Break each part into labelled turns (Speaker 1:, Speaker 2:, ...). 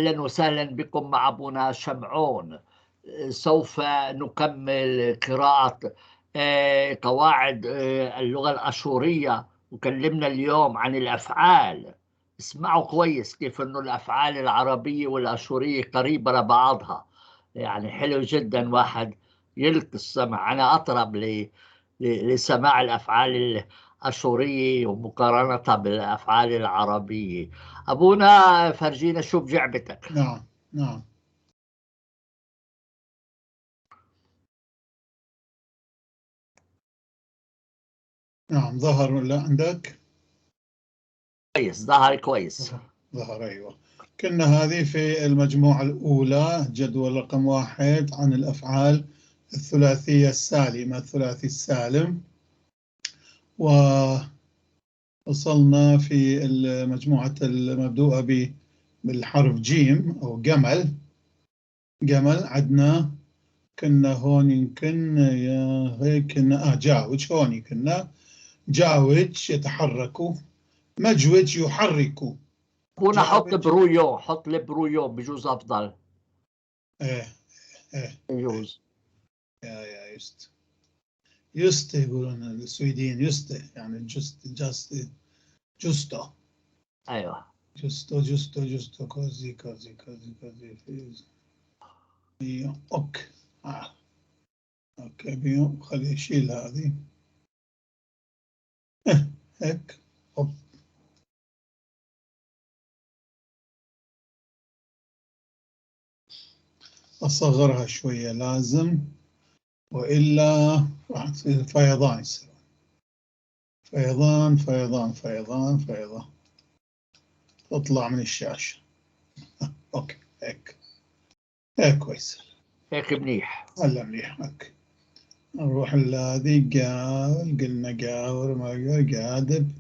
Speaker 1: أهلا وسهلا بكم مع أبونا شمعون. سوف نكمل قراءة قواعد اللغة الأشورية، وكلمنا اليوم عن الأفعال. اسمعوا كويس كيف أنه الأفعال العربية والأشورية قريبة لبعضها، يعني حلو جدا واحد يلقي السمع. أنا أطرب لسماع الأفعال الأشورية ومقارنتها بالأفعال العربية. أبونا فرجينا شو بجعبتك.
Speaker 2: نعم نعم. نعم، ظهر ولا عندك؟
Speaker 1: كويس، ظهر كويس.
Speaker 2: ظهر، أيوة. كنا هذه في المجموعة الأولى، جدول رقم 1 عن الأفعال الثلاثية السالمة، الثلاثي السالم، ووصلنا في المجموعة المبدوءة بالحرف جيم أو جمل. جمل عندنا كنا هون يمكن يا هيك كنا جاوج، هون كنا جاوج يتحرك، مجوج يحرك.
Speaker 1: هنا حط brouillon، حط ال brouillon بجوز أفضل.
Speaker 2: إيه إيه
Speaker 1: بجوز.
Speaker 2: يا just just يقولون السويديين just، يعني just just giusto.
Speaker 1: أيوه
Speaker 2: giusto giusto giusto così così così così okay. okay بيو، خليه يشيل هذه هيك. هوب. أصغرها شوية لازم، وإلا راح تصير فيضان، يصير فيضان فيضان فيضان فيضان، تطلع من الشاشة. okay هيك هيك كويس،
Speaker 1: هيك منيح،
Speaker 2: هلا منيح. okay نروح لهذه. قال قلنا قاور ما قادب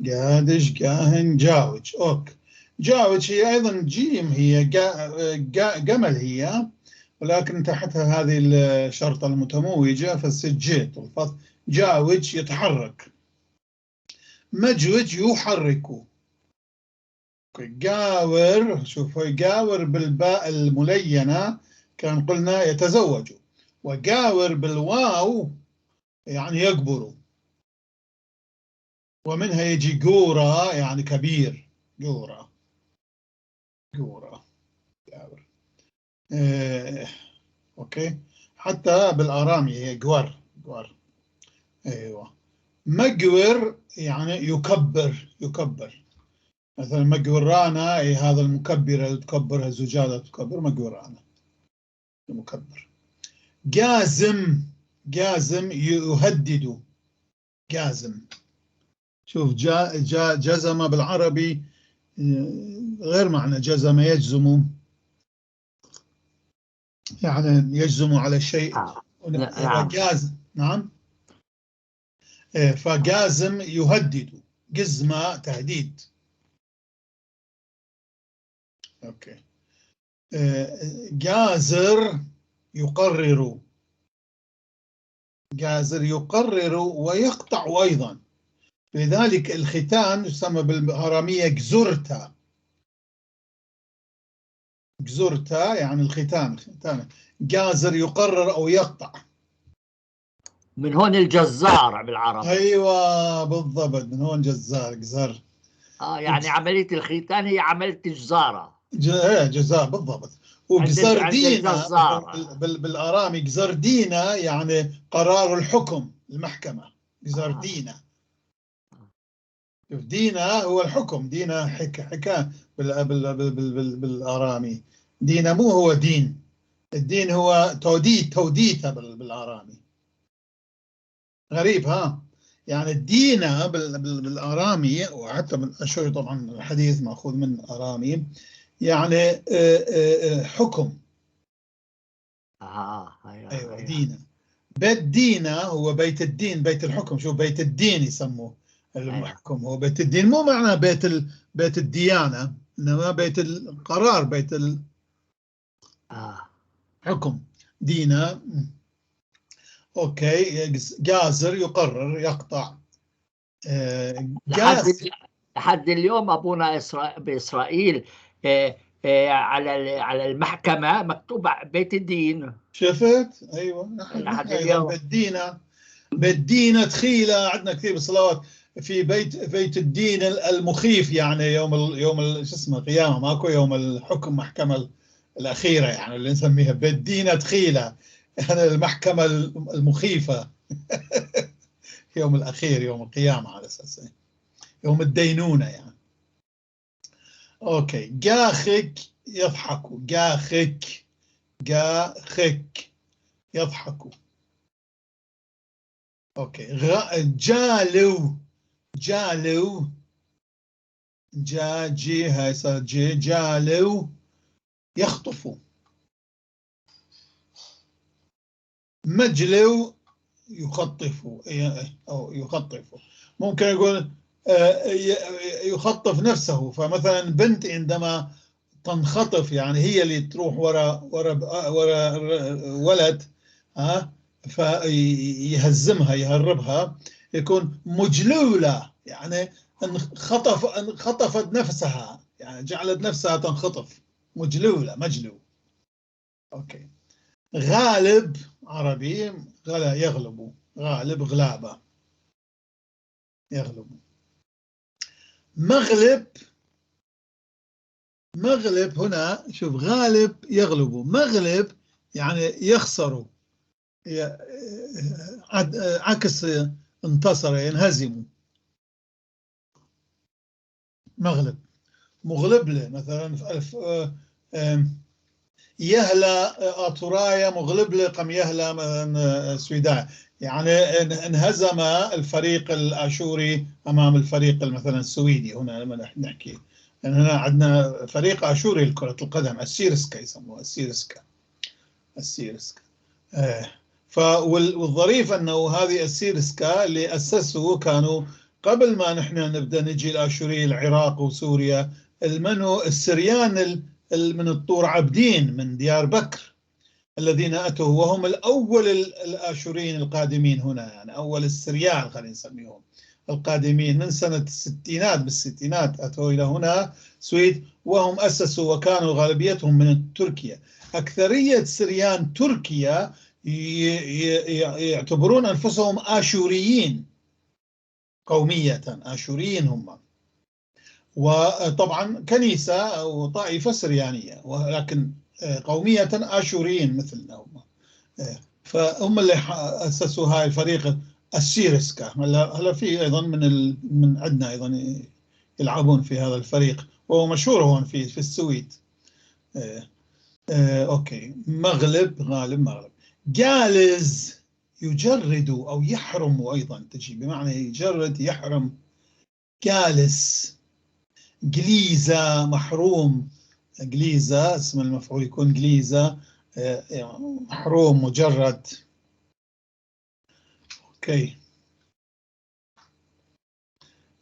Speaker 2: قادش قاهن جاوج. okay جاوج هي أيضا جيم، هي جمل هي، ولكن تحتها هذه الشرطة المتموجة فالسجيت تلفظ. جاوج يتحرك، مجوج يحرك. جاور، شوف جاور بالباء الملينة كان قلنا يتزوج، وجاور بالواو يعني يكبر، ومنها يجي جورا يعني كبير، جورا جورا جاور. Okay حتى بالآرامي هي جور جور. أيوة. مجور يعني يكبر، يكبر. مثلا مجورانا، أي هذا المكبر اللي تكبرها الزجاجة تكبر، مجورانا المكبر. جازم، جازم يهدد، جازم. شوف جا جا جزم بالعربي غير معنى جزم، يجزم يعني يجزم على شيء.
Speaker 1: نعم.
Speaker 2: جاز، نعم. فجازم يهدد، جزمة تهديد. okay. جازر يقرر، جازر يقرر ويقطع أيضا. لذلك الختان يسمى بالآرامية جزرتا، جزرتا يعني الختان، ختان. جازر يقرر أو يقطع.
Speaker 1: من هون الجزار بالعربي.
Speaker 2: أيوة بالضبط، من هون جزار، جزار.
Speaker 1: يعني عملية الختان هي عملية جزارة.
Speaker 2: جزار بالضبط. وجزردينا بالآرامي جزردينا يعني قرار الحكم، المحكمة، جزردينا. دينا هو الحكم، دينا حكا بالآرامي. دينا مو هو دين، الدين هو توديت، توديته بالآرامي. غريب ها؟ يعني الدينا بالآرامي، وحتى بالأشوري طبعا الحديث مأخوذ من آرامي، يعني حكم.
Speaker 1: أيوة.
Speaker 2: دينا، بيت دينا هو بيت الدين، بيت الحكم. شو بيت الدين يسموه المحكم، هو بيت الدين، مو معنى بيت بيت الديانة، إنما بيت القرار، بيت الحكم. دينا. okay. جازر يقرر، يقطع.
Speaker 1: لحد اليوم أبونا بإسرائيل على المحكمة مكتوب بيت الدين.
Speaker 2: شفت؟ ايوه، نحن ايضا بدينا بدينا تخيلة، عندنا كثير بالصلوات في بيت الدين المخيف، يعني يوم شو اسمه قيامة، ماكو يوم الحكم، محكمة الأخيرة يعني اللي نسميها بدينا تخيلة، يعني المحكمة المخيفة يوم الأخير، يوم القيامة على أساس يوم الدينونة يعني. okay، جاخك يضحك، جاخك جاخك يضحك. okay، جالو جالو جا جي، هاي صار جي، جالو يخطف. مجلو يخطف أو يخطف، ممكن يقول يخطف نفسه. فمثلا بنت عندما تنخطف يعني هي اللي تروح وراء وراء وراء ولد، ها، فيهزمها يهربها، يكون مجلولة، يعني انخطفت نفسها، يعني جعلت نفسها تنخطف، مجلولة، مجلو. okay، غالب عربي، غلا يغلب، غالب غلابة يغلب. مغلب، مغلب هنا شوف، غالب يغلب، مغلب يعني يخسر، عكس انتصر ينهزم. مغلب، مغلب له مثلا يهلا أطرايا مغلب له قم يهلا مثلا سويداء، يعني انهزم الفريق الآشوري أمام الفريق مثلا السويدي. هنا لما نحكي يعني هنا عندنا فريق آشوري لكرة القدم، السيرسكا يسموها، السيرسكا، السيرسكا. والظريف أنه هذه السيرسكا اللي أسسوا كانوا قبل ما نحن نبدأ نجي الآشوري العراق وسوريا، المنو السريان من الطور عبدين من ديار بكر الذين أتوا، وهم الأول الآشوريين القادمين هنا، يعني أول السريان خلينا نسميهم القادمين من سنة الستينات، بالستينات أتوا إلى هنا سويد، وهم أسسوا وكانوا غالبيتهم من تركيا. أكثرية سريان تركيا يعتبرون أنفسهم آشوريين قومية، آشوريين هم، وطبعا كنيسة أو طائفة سريانية، ولكن قومية آشوريين مثلنا هم. فهم اللي أسسوا هاي الفريق السيرسكا. هلا في أيضا من عندنا أيضا يلعبون في هذا الفريق، وهو مشهور هون في السويد. okay، مغلب، غالب، مغلب. جالز يجرد أو يحرم، أيضا تجي بمعنى يجرد يحرم. جالس، جليزة محروم، جليزة اسم المفعول يكون جليزة، محروم مجرد. okay،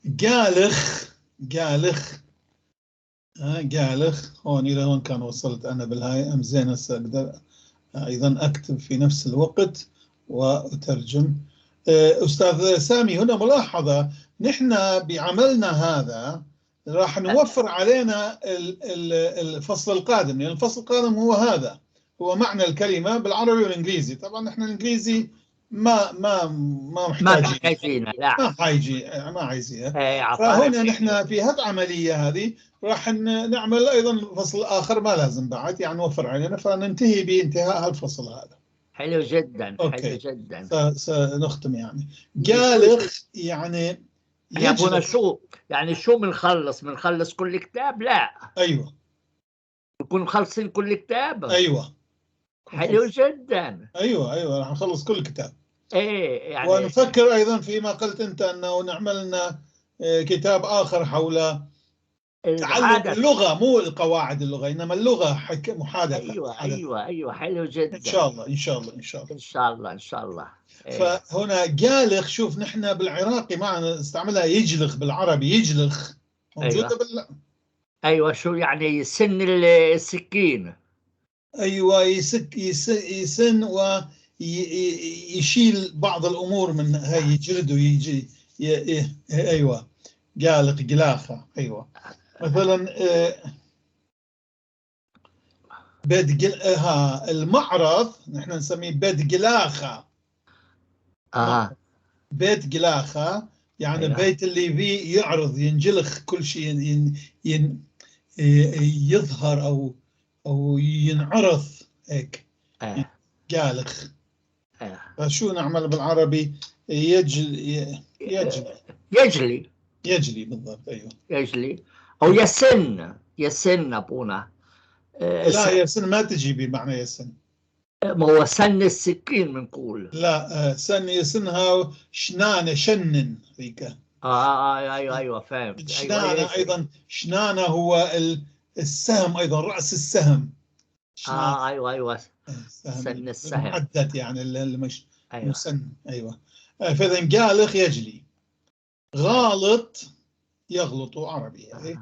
Speaker 2: جالخ، جالخ، جالخ. هون إلى هون كان وصلت أنا بالهاي، أم زين هسه أقدر أيضا أكتب في نفس الوقت وأترجم. أستاذ سامي، هنا ملاحظة، نحن بعملنا هذا راح نوفر علينا الفصل القادم، لأن الفصل القادم هو هذا، هو معنى الكلمة بالعربي والإنجليزي. طبعا نحن الإنجليزي ما ما ما محتاجين، ما حاجي، ما عايزينها. فهنا نحن في هذه العملية هذه راح نعمل أيضا فصل آخر، ما لازم بعد يعني نوفر علينا، فننتهي بانتهاء هالفصل هذا.
Speaker 1: حلو جدا، حلو جدا.
Speaker 2: سنختم يعني جالخ يعني
Speaker 1: يا ابونا شو يعني، شو بنخلص؟ بنخلص كل كتاب؟ لا،
Speaker 2: ايوه،
Speaker 1: نكون مخلصين كل كتاب.
Speaker 2: ايوه،
Speaker 1: حلو جدا.
Speaker 2: ايوه ايوه، راح نخلص كل كتاب.
Speaker 1: ايه يعني،
Speaker 2: ونفكر ايضا فيما قلت انت انه نعمل لنا كتاب اخر حول تعلم اللغه، مو القواعد اللغه، انما اللغه محادثه.
Speaker 1: ايوه محادثة. ايوه ايوه، حلو جدا.
Speaker 2: ان شاء الله ان شاء الله ان شاء الله
Speaker 1: ان شاء الله ان شاء الله.
Speaker 2: إيه. فهنا جالخ، شوف نحن بالعراقي ما نستعملها يجلخ، بالعربي يجلخ موجوده. أيوة.
Speaker 1: ايوه، شو يعني سن السكين؟
Speaker 2: ايوه، يسك يسن ويشيل بعض الامور من هاي، يجلد ويجي ايوه، جالخ جلاخه. ايوه، مثلا بيت جل... ها المعرض نحن نسميه بيت جلاخة.
Speaker 1: اه
Speaker 2: بيت جلاخة يعني
Speaker 1: أيوة.
Speaker 2: بيت اللي فيه يعرض، ينجلخ كل شيء، ين يظهر او ينعرض هيك. جالخ. فشو نعمل بالعربي؟ يجلي، يجلي.
Speaker 1: يجلي.
Speaker 2: يجلي بالضبط، ايوه.
Speaker 1: يجلي او يسن، يسن ابونا.
Speaker 2: لا، يسن ما تجي بمعنى يسن.
Speaker 1: ما هو سن السكين بنقول.
Speaker 2: لا، سن يسنها شنانة، شنن هيك.
Speaker 1: ايوه فهمت، أيوة.
Speaker 2: شنانة. ايضا شنانة هو السهم ايضا، رأس السهم شنانة.
Speaker 1: ايوه.
Speaker 2: السهم.
Speaker 1: سن السهم.
Speaker 2: المحدد يعني اللي مش مسن، ايوه. فاذا جالخ يجلي، غالط يغلط عربي يعني.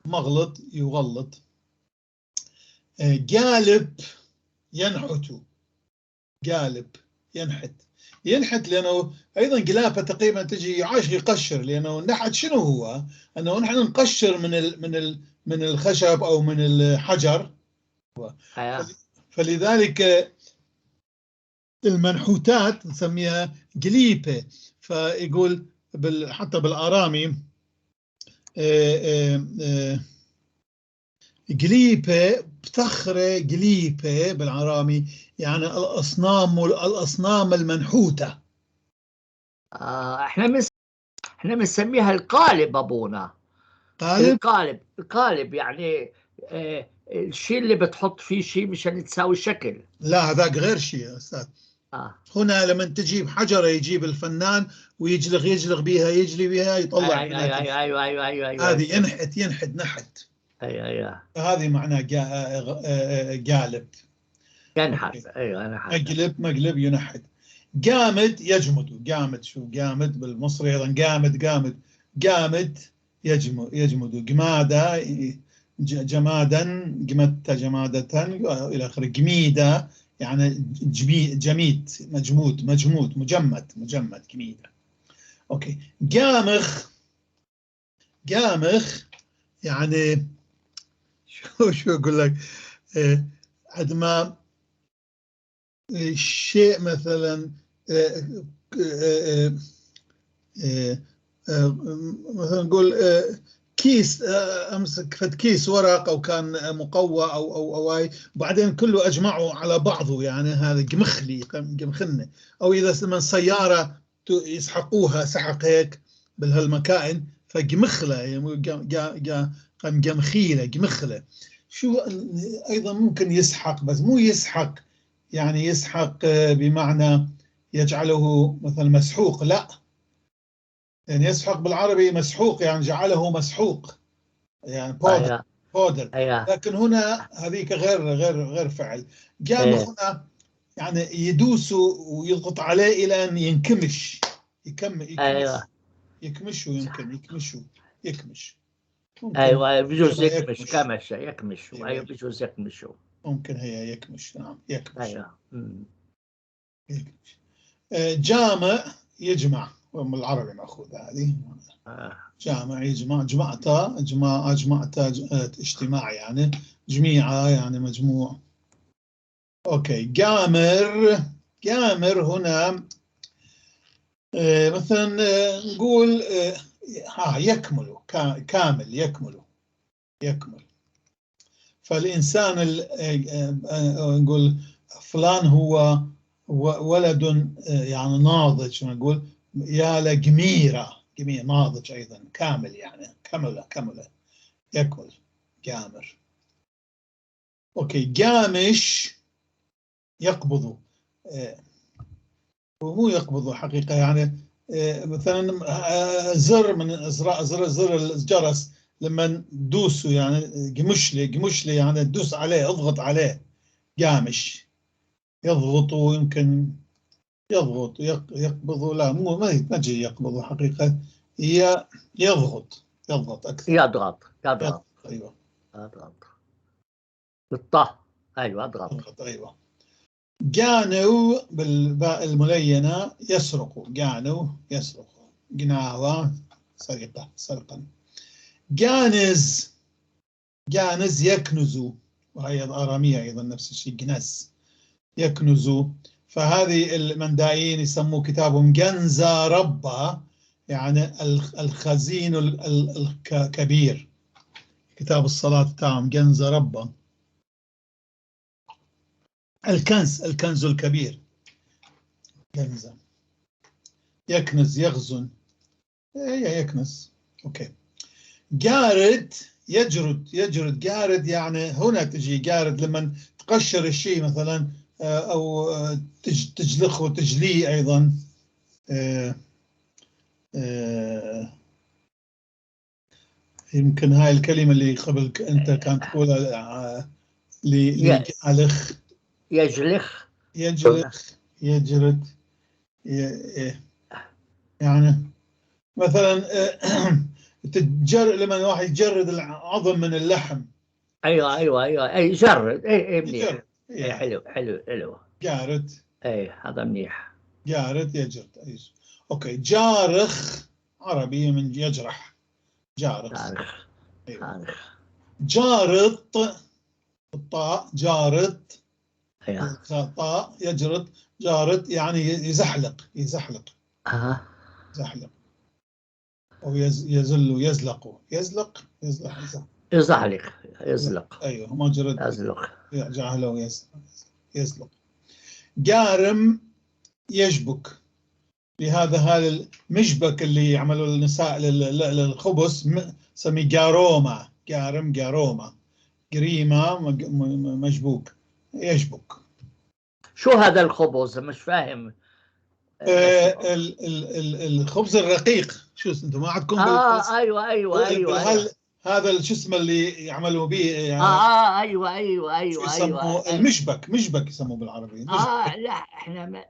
Speaker 2: مغلط يغلط. جالب ينحت، جالب ينحت، ينحت لانه ايضا جلافه تقريبا تجي يعاش يقشر، لانه النحت شنو هو؟ انه نحن نقشر من الخشب او من الحجر. فلذلك المنحوتات نسميها جليبه. فيقول حتى بالارامي جليبه بتخرة جليبه بالارامي، يعني الاصنام المنحوته.
Speaker 1: احنا بنسميها القالب ابونا.
Speaker 2: قالب.
Speaker 1: القالب، القالب يعني الشيء اللي بتحط فيه شيء مشان تساوي شكل.
Speaker 2: لا، هذاك غير شيء يا استاذ. هنا لما تجيب حجره يجيب الفنان ويجلغ، يجلغ بيها، يجلي بيها، يطلع منها. هذه ينحت، ينحت، نحت. هذه معناه جالب.
Speaker 1: ينحت، ايوه، نحت.
Speaker 2: مقلب، مقلب ينحت. جامد يجمد، جامد شو جامد بالمصري ايضا؟ جامد، جامد، جامد يجمد، يجمد، جمادة، جمادا، جمدت، جمادة الى اخره. جميدة يعني جميد، مجمود، مجمود، مجمد، مجمد، جميدة. okay. جامخ، جامخ يعني شو اقول لك؟ عندما شيء مثلا مثلا نقول كيس، امسك فد كيس ورق او كان مقوى او اي، وبعدين كله اجمعه على بعضه، يعني هذا جمخلي، جمخنه. او اذا من سياره يسحقوها سحق هيك بهالمكائن، فجمخله يعني جمخيله، جمخله. شو ايضا ممكن يسحق؟ بس مو يسحق يعني يسحق بمعنى يجعله مثلا مسحوق، لا، يعني يسحق بالعربي مسحوق، يعني جعله مسحوق يعني powder. Powder. لكن هنا هذيك غير فعل. جامخ هنا يعني يدوس ويضغط عليه الى ان ينكمش، يكمش. يكمشه، يمكن يكمشه، يكمش ممكن.
Speaker 1: ايوه، بجوز.
Speaker 2: شبه
Speaker 1: يكمش.
Speaker 2: يكمش.
Speaker 1: كمش، يكمش. ايوه، بجوز يكمشوا.
Speaker 2: ممكن هي يكمش، نعم، يكمش. يكمش. جامع يجمع، من العربي مأخوذة هذه. جامع يجمع، جمعت، جماعة، جمعت، اجتماع يعني جميعة، يعني مجموع. okay. جامر، جامر هنا مثلا نقول يكمل، كامل، يكمل، يكمل. فالإنسان نقول فلان هو ولد يعني ناضج، نقول يا لجميرة، جميع ناضج أيضا، كامل، يعني كمل، كمل، يكمل، جامر. okay. جامش يقبض، ومو يقبض حقيقة، يعني مثلا زر من ازرار، زر الجرس لما تدوسه يعني جمشلي، جمشلي يعني تدوس عليه، اضغط عليه، جامش يضغط، يمكن يضغط، يقبض، لا، مو ما تجي يقبض حقيقة، هي يضغط، يضغط أكثر.
Speaker 1: يضغط، يضغط.
Speaker 2: أيوة.
Speaker 1: يضغط بالطه، ايوه، اضغط.
Speaker 2: يضغط، أيوة. جانوا بالباء الملينة يسرق، جانوا يسرق، جناوة سرقة، سرقا. جانز، جانز يكنز. وهي الآرامية أيضا نفس الشيء، جنس يكنز. فهذه المندائيين يسموه كتابهم جنزة ربا، يعني الخزين الكبير. كتاب الصلاة بتاعهم جنزة ربا، الكنز، الكنز الكبير. جنزة يكنز، يخزن، يكنز. okay. جارد يجرد، يجرد جارد، يعني هنا تجي جارد لما تقشر الشيء مثلا، أو تجلخه، تجليه أيضا. يمكن هاي الكلمة اللي قبل أنت كانت تقولها، لجالخ،
Speaker 1: يجلخ،
Speaker 2: يجلخ، يجرد، يعني مثلا لما واحد يجرد العظم من اللحم.
Speaker 1: ايوه ايوه ايوه، اي جرد، اي اي منيح، اي حلو حلو حلو.
Speaker 2: جارد،
Speaker 1: اي هذا منيح.
Speaker 2: جارد يجرد، أي. okay. جارخ عربي من يجرح، جارخ.
Speaker 1: جارخ.
Speaker 2: أيوة. جارط، الطاء، جارط.
Speaker 1: أيوة.
Speaker 2: طاء يجرط، جارط يعني يزحلق، يزحلق. يزحلق أو يزل، يزلق، يزلق، يزلق،
Speaker 1: يزحلق، يزلق.
Speaker 2: أيوه، ما جرد،
Speaker 1: يزلق،
Speaker 2: جعله يزلق. جارم يجبك، لهذا هذا المشبك اللي يعملوا النساء للخبز سمي جاروما، جارم، جاروما، جريمة، مشبوك، يشبك.
Speaker 1: شو هذا الخبز؟ مش فاهم.
Speaker 2: الخبز الرقيق. شو انتم ما عندكم؟
Speaker 1: ايوه ايوه ايوه،
Speaker 2: أيوة. هذا شو اسمه اللي يعملوا به يعني؟
Speaker 1: ايوه ايوه ايوه
Speaker 2: ايوه، المشبك، مشبك يسموه بالعربي.
Speaker 1: لا احنا ما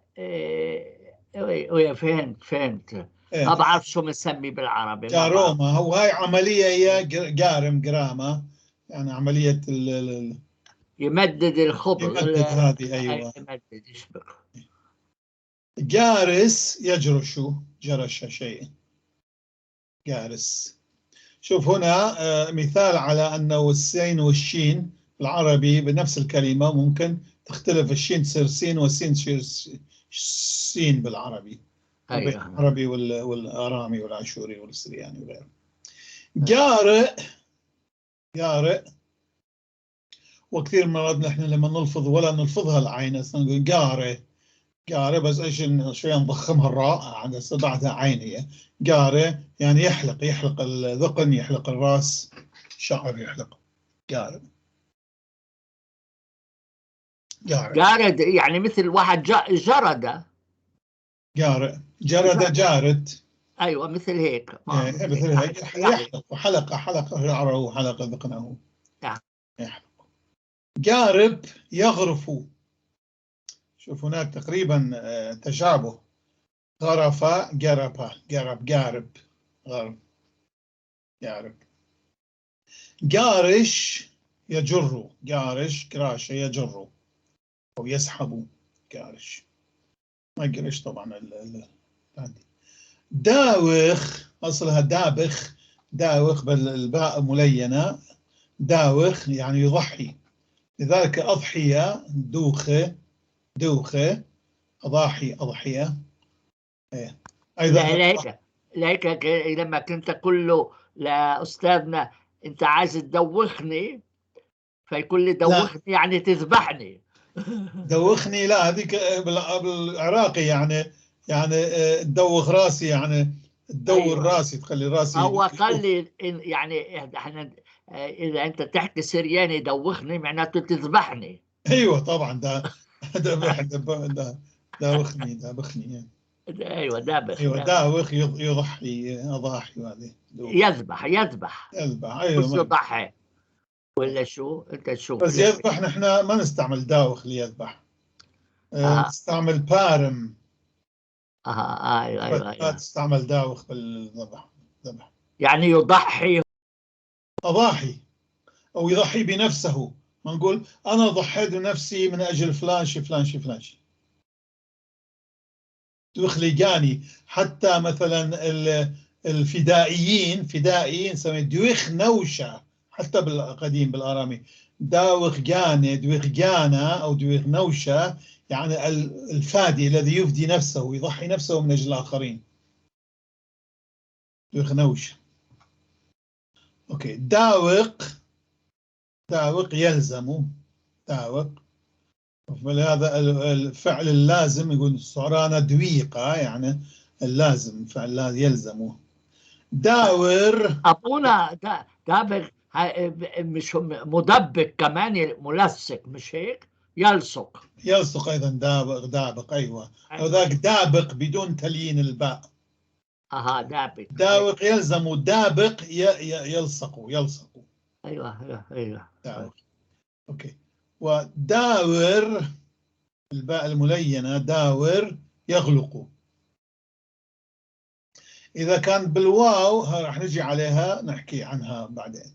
Speaker 1: ايوه فهمت فهمت. ما بعرف شو بنسميه بالعربي.
Speaker 2: جاروما، هو هاي عملية هي جارم، جرامه، يعني عملية
Speaker 1: يمدد الخبز،
Speaker 2: يمدد هذه. ايوه
Speaker 1: يمدد، يشبك.
Speaker 2: جارس يجرش، جرش شيء، جارس. شوف هنا مثال على أنه السين والشين العربي بنفس الكلمة ممكن تختلف، الشين تصير سين والسين تصير سين بالعربي.
Speaker 1: أيوة.
Speaker 2: العربي والآرامي والعشوري والسرياني وغيره. جارئ، جارئ، وكثير مرات نحن لما نلفظ ولا نلفظها العين أصلا نقول جارئ، جارئ، بس ايش شوية نضخمها الراء عند بعدها عين، هي جارئ يعني يحلق، يحلق الذقن، يحلق الراس، شعر يحلق. جارئ، جارئ،
Speaker 1: جارد يعني مثل واحد جرد،
Speaker 2: جارئ، جرد، جارد.
Speaker 1: ايوه مثل هيك،
Speaker 2: مثل هيك يحلق، وحلق، حلق شعره وحلق ذقنه، يحلق. جارب يغرف، شوف هناك تقريبا تشابه، غرف، جرب، جرب، جارب، غرب، جارب. جارش يجر، جارش، كراش يجر أو يسحب، جارش، ما جرش طبعا. داوخ أصلها دابخ، داوخ بل الباء ملينة، داوخ يعني يضحي، لذلك أضحية، دوخة، دوخة، أضاحي، أضحية. إيه. أيضا
Speaker 1: لهيك لما كنت أقول له لأستاذنا أنت عايز تدوخني، فيقول لي دوخني يعني تذبحني.
Speaker 2: دوخني، لا هذيك بالعراقي يعني، يعني تدوخ راسي، يعني تدور. أيوة. راسي، تخلي راسي.
Speaker 1: هو قال لي يعني احنا إذا أنت تحكي سرياني دوخني معناته تذبحني.
Speaker 2: ايوه طبعا، ده ذبح، داوخني، دابخني يعني.
Speaker 1: ايوه دابخ،
Speaker 2: ايوه داوخ، يضحي، اضاحي، وهذه
Speaker 1: يذبح، يذبح،
Speaker 2: يذبح. ايوه
Speaker 1: مش يضحي ولا شو انت شو؟
Speaker 2: بس يذبح نحن ما نستعمل داوخ ليذبح. نستعمل بارم.
Speaker 1: ايوه ايوه
Speaker 2: ما تستعمل داوخ بالذبح، ذبح
Speaker 1: يعني يضحي،
Speaker 2: أضاحي، أو يضحي بنفسه. ما نقول أنا ضحيت بنفسي من أجل فلان شي فلان شي فلان شي. دوخليجاني، حتى مثلا الفدائيين، فدائيين سمي دويخ نوشة، حتى بالقديم بالآرامي داوغ جانة، دويغ جانة أو دويغ نوشة، يعني الفادي الذي يفدي نفسه ويضحي نفسه من أجل الآخرين. دويغ نوشة. okay. داوق، داوق يلزم، داوق، فلهذا الفعل اللازم يقول سعرانة دويقة، يعني اللازم، فعل يلزمه. داور.
Speaker 1: أبونا دابق مش مدبق كمان، ملصق، مش هيك؟ يلصق.
Speaker 2: يلصق أيضا، دابق، دابق، أيوة. أو ذاك دابق بدون تليين الباء.
Speaker 1: أها، دابق.
Speaker 2: داوق يلزم، دابق يلصق، يلصق.
Speaker 1: أيوة، أيوة، أيوة.
Speaker 2: داوق. okay. وداور الباء الملينة، داور يغلق. إذا كان بالواو راح نجي عليها نحكي عنها بعدين.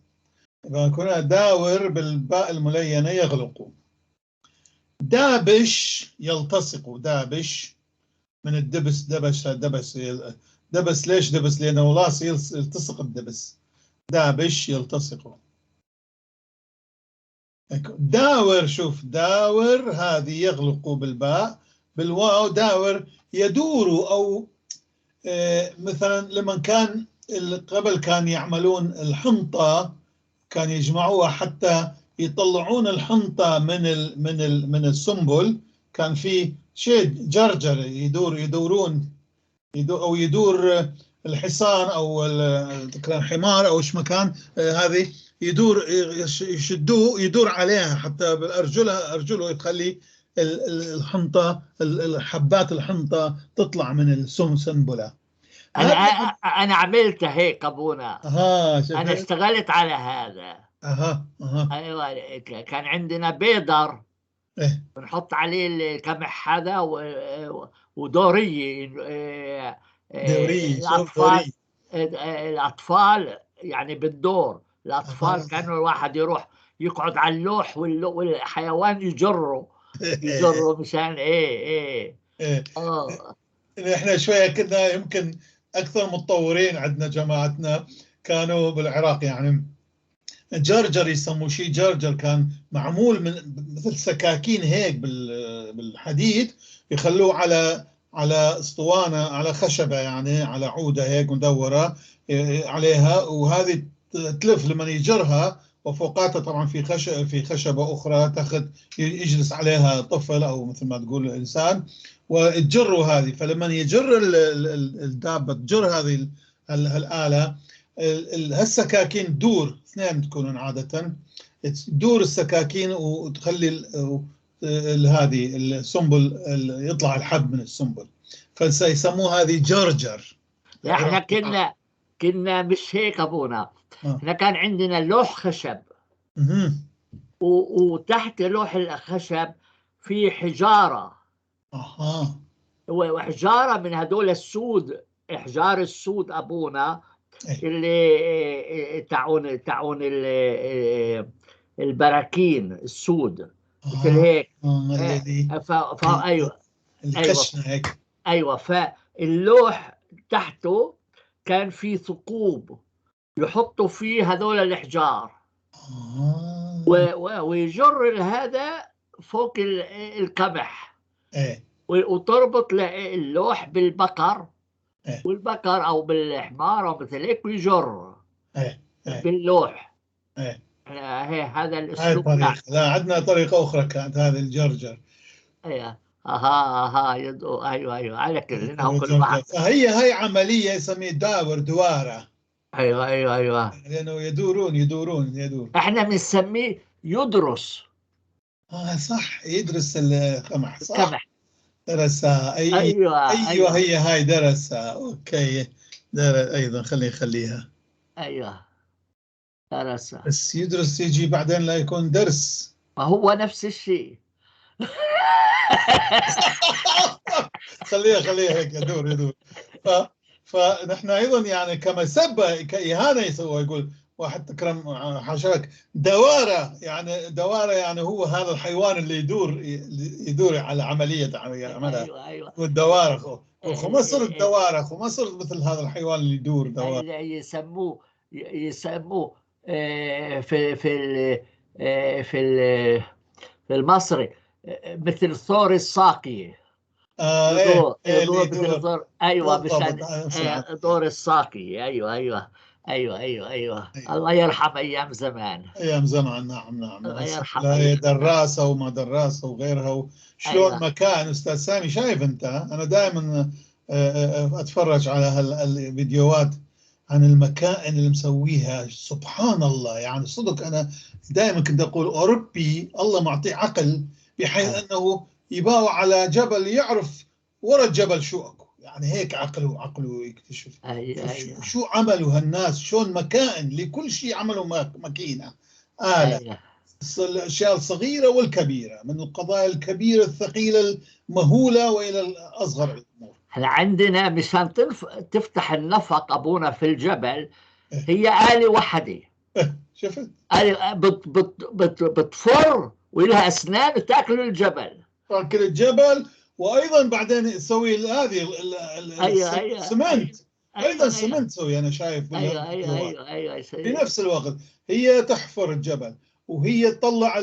Speaker 2: إذا كنا داور بالباء الملينة يغلق. دابش يلتصق، دابش من الدبس، دبش، دبس، دبس. ليش دبس؟ لأنه لاص يلتصق الدبس. دابش يلتصق. داور، شوف داور هذه يغلق بالباء، بالواو داور يدور. أو مثلا لما كان قبل كان يعملون الحنطة، كان يجمعوها حتى يطلعون الحنطة من السنبل. كان في شيء جرجر يدور، يدورون، يدور، أو يدور الحصان أو الحمار أو إيش مكان، هذه يدور، يشدوه، يدور عليها حتى بالأرجلها، أرجله تخلي الحنطة، الحبات الحنطة تطلع من السنبلة.
Speaker 1: أنا عملت هيك أبونا. أنا اشتغلت على هذا. أيوة، كان عندنا بيدر.
Speaker 2: إيه؟
Speaker 1: بنحط عليه القمح هذا ودورية.
Speaker 2: دورية.
Speaker 1: الأطفال، الأطفال يعني بالدور. الأطفال كانوا الواحد يروح يقعد على اللوح والحيوان يجره، يجره مشان إيه إيه.
Speaker 2: إحنا شوية كنا يمكن أكثر متطورين، عندنا جماعتنا كانوا بالعراق يعني جرجر يسموه شيء جرجر، كان معمول من مثل سكاكين هيك بالحديد، يخلوه على اسطوانة، على خشبة يعني، على عودة هيك مدورة عليها، وهذه تلف لمن يجرها، وفوقاتها طبعا في خشبة أخرى تاخذ يجلس عليها طفل أو مثل ما تقول إنسان، وتجره هذه. فلما يجر الدابة، تجر هذه الآلة، هالسكاكين تدور، اثنين تكونون عادة، تدور السكاكين وتخلي هذه السنبل يطلع الحب من السنبل، فسيسموه هذه جرجر.
Speaker 1: احنا كنا مش هيك أبونا. احنا كان عندنا لوح خشب، وتحت لوح الخشب في حجارة. وحجارة من هدول السود، حجار السود أبونا، اللي تعون البراكين السود مثل هيك. ايوه،
Speaker 2: الكشنة هيك.
Speaker 1: ايوه، فاللوح تحته كان في ثقوب يحطوا فيه هذول الحجار، ويجر هذا فوق القمح. وتربط اللوح بالبقر، والبقر او بالحمار او مثل هيك، ويجر باللوح. هذا الاسلوب.
Speaker 2: لا، عندنا طريقه اخرى كانت هذه الجرجر.
Speaker 1: ايوه، اها يدعو. ايوه ايوه، على كل كل واحد.
Speaker 2: فهي هاي عمليه يسميه داور، دواره.
Speaker 1: ايوه ايوه ايوه،
Speaker 2: لانه يدورون يدورون يدور.
Speaker 1: احنا بنسميه يدرس.
Speaker 2: صح، يدرس القمح، صح.
Speaker 1: القمح
Speaker 2: درسها. أي
Speaker 1: أيوة,
Speaker 2: أيوة, أيوة هي هاي درسها. okay، درس أيضا، خليها.
Speaker 1: أيوة درسها.
Speaker 2: بس يدرس يجي بعدين لا يكون درس.
Speaker 1: ما هو نفس الشيء.
Speaker 2: خليها هيك يدور يدور. فنحن أيضا يعني كمسبة كإهانة يسوى، يقول واحد تكرم حاشاك دوارة، يعني دوارة يعني هو هذا الحيوان اللي يدور على عملية يعملها.
Speaker 1: أيوة أيوة.
Speaker 2: والدوارة وما صرت دوارة، وما صرت مثل هذا الحيوان اللي يدور دوارة.
Speaker 1: يسموه في في في في المصري مثل ثور الساقية.
Speaker 2: ايه ايه
Speaker 1: يدور
Speaker 2: اللي
Speaker 1: مثل
Speaker 2: يدور
Speaker 1: ثور، ايوه،
Speaker 2: بالضبط،
Speaker 1: مشان
Speaker 2: نفس العملية.
Speaker 1: دور الساقية. ايوه ايوه ايوه ايوه ايوه.
Speaker 2: أيوة.
Speaker 1: الله يرحم ايام زمان.
Speaker 2: ايام زمان، نعم نعم.
Speaker 1: الله يرحم
Speaker 2: لا هي
Speaker 1: أيام.
Speaker 2: دراسة وما دراسة وغيرها، وشلون
Speaker 1: أيوة.
Speaker 2: ما كان. استاذ سامي، شايف انت، انا دائما اتفرج على هالفيديوهات عن المكائن اللي مسويها، سبحان الله، يعني صدق انا دائما كنت اقول اوروبي الله معطيه عقل بحيث انه يباوع على جبل يعرف ورا الجبل شو اكو، يعني هيك عقله يكتشف.
Speaker 1: ايوه ايوه.
Speaker 2: شو عملوا هالناس، شلون مكائن لكل شيء عملوا، ماكينة، آلة. الأشياء الصغيرة والكبيرة، من القضايا الكبيرة الثقيلة المهولة وإلى الأصغر الأمور.
Speaker 1: احنا عندنا مشان تفتح النفق ابونا في الجبل هي آلة وحدة.
Speaker 2: شفت؟
Speaker 1: آلة بت بت بت بتفر ولها أسنان تاكل الجبل.
Speaker 2: تاكل الجبل، وأيضا بعدين تسوي هذه السمنت. أيضا السمنت تسوي، أنا شايف.
Speaker 1: ايوه.
Speaker 2: في نفس الوقت هي تحفر الجبل، وهي تطلع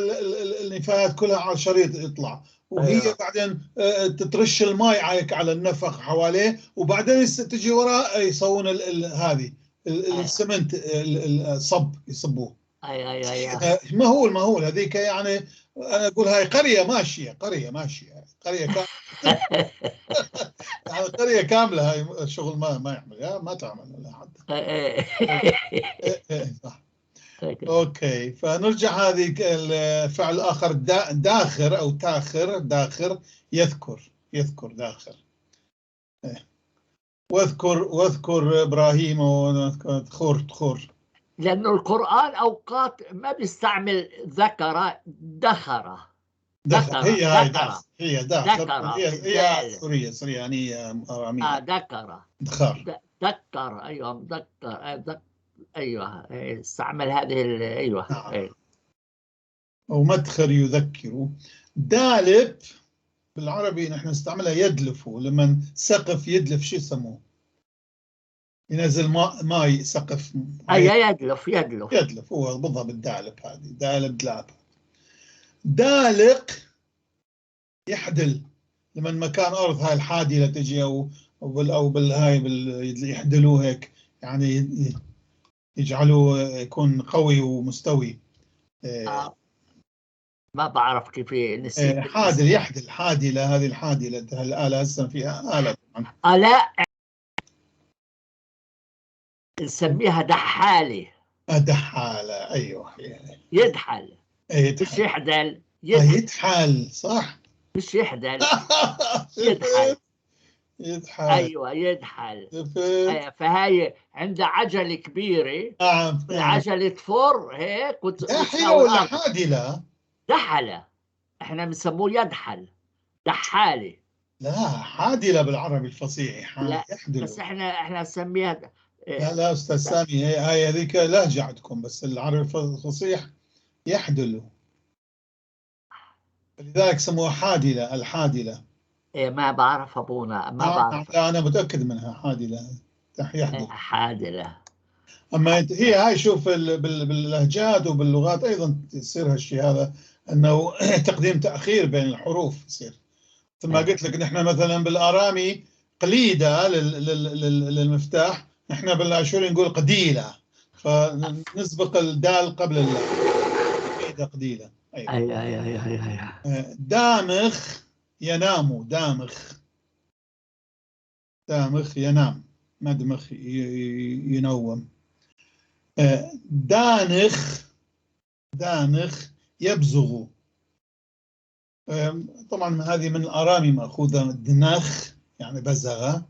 Speaker 2: النفايات كلها على الشريط يطلع، وهي بعدين تترش الماء على النفق حواليه، وبعدين تجي وراء يسوون هذه السمنت، الصب يصبوه.
Speaker 1: ايوه.
Speaker 2: مهول مهول هذيك، يعني انا اقول هاي قرية ماشية، قرية ماشية، قرية كاملة، يعني قرية كاملة. هاي شغل ما يعمل، ما تعمل لا حتى. صح. okay، فنرجع هذه الفعل الاخر داخر او تاخر، داخر يذكر، يذكر داخر. واذكر ابراهيم وتخور تخور.
Speaker 1: لانه القران اوقات ما بيستعمل ذكر، دخر.
Speaker 2: دخر، هي هاي دخر، هي دخر، هي سورية، سريانية، ارامية.
Speaker 1: ذكر.
Speaker 2: دخر.
Speaker 1: ذكر، ايوه، ذكر، ايوه، استعمل هذه، ايوه.
Speaker 2: نعم. أيوة. ومدخر يذكر. دالب بالعربي نحن نستعملها يدلف، لما سقف يدلف شو يسموه؟ ينزل ماء، ماي سقف.
Speaker 1: اي يدلف يدلف.
Speaker 2: يدلف، هو بالضبط الدالب، هذه دالب، دلاب. دالق يحدل، لما مكان ارض هاي الحادله تجي او بالهاي يحدلوه هيك، يعني يجعلوه يكون قوي ومستوي.
Speaker 1: ما بعرف كيف نسيت.
Speaker 2: حادل يحدل، حادلة، هذه الحادلة، الآلة هسه فيها آلة
Speaker 1: طبعا. لا، نسميها دحالة.
Speaker 2: دحالة، أيوه.
Speaker 1: يدحل.
Speaker 2: يدحل،
Speaker 1: مش يحدل.
Speaker 2: يدحل، يدحل، صح.
Speaker 1: مش يحدل، يدحل.
Speaker 2: يدحل،
Speaker 1: ايوه يدحل. أيوة. فهي عندها عجله كبيرة.
Speaker 2: نعم.
Speaker 1: العجلة تفر هيك.
Speaker 2: دحلة ولا حادله؟
Speaker 1: دحله، احنا بنسموه يدحل، دحاله.
Speaker 2: لا، حادله بالعربي الفصيح.
Speaker 1: لا يحدلو. بس احنا نسميها.
Speaker 2: لا لا استاذ سامي، هي هذيك لهجه عندكم، بس العربي الفصيح يحدلوا، لذلك سموها حادله، الحادله.
Speaker 1: إيه ما بعرف ابونا، ما بعرف.
Speaker 2: لا انا متاكد منها حادله، يحدل.
Speaker 1: حادله.
Speaker 2: اما هي هاي، شوف باللهجات وباللغات ايضا يصير هالشيء هذا، انه تقديم تاخير بين الحروف يصير. ثم قلت لك نحن مثلا بالارامي قليده للمفتاح، نحن بالاشوري نقول قديله، فنسبق الدال قبل اللام، قليده قديله.
Speaker 1: ايوه ايوه ايوه ايوه,
Speaker 2: أيوة. دامخ ينام، دامخ، دامخ ينام، مدمخ ينوم. دانخ، دانخ يبزغ. طبعا هذه من الارامي ماخوذة، دنخ يعني بزغ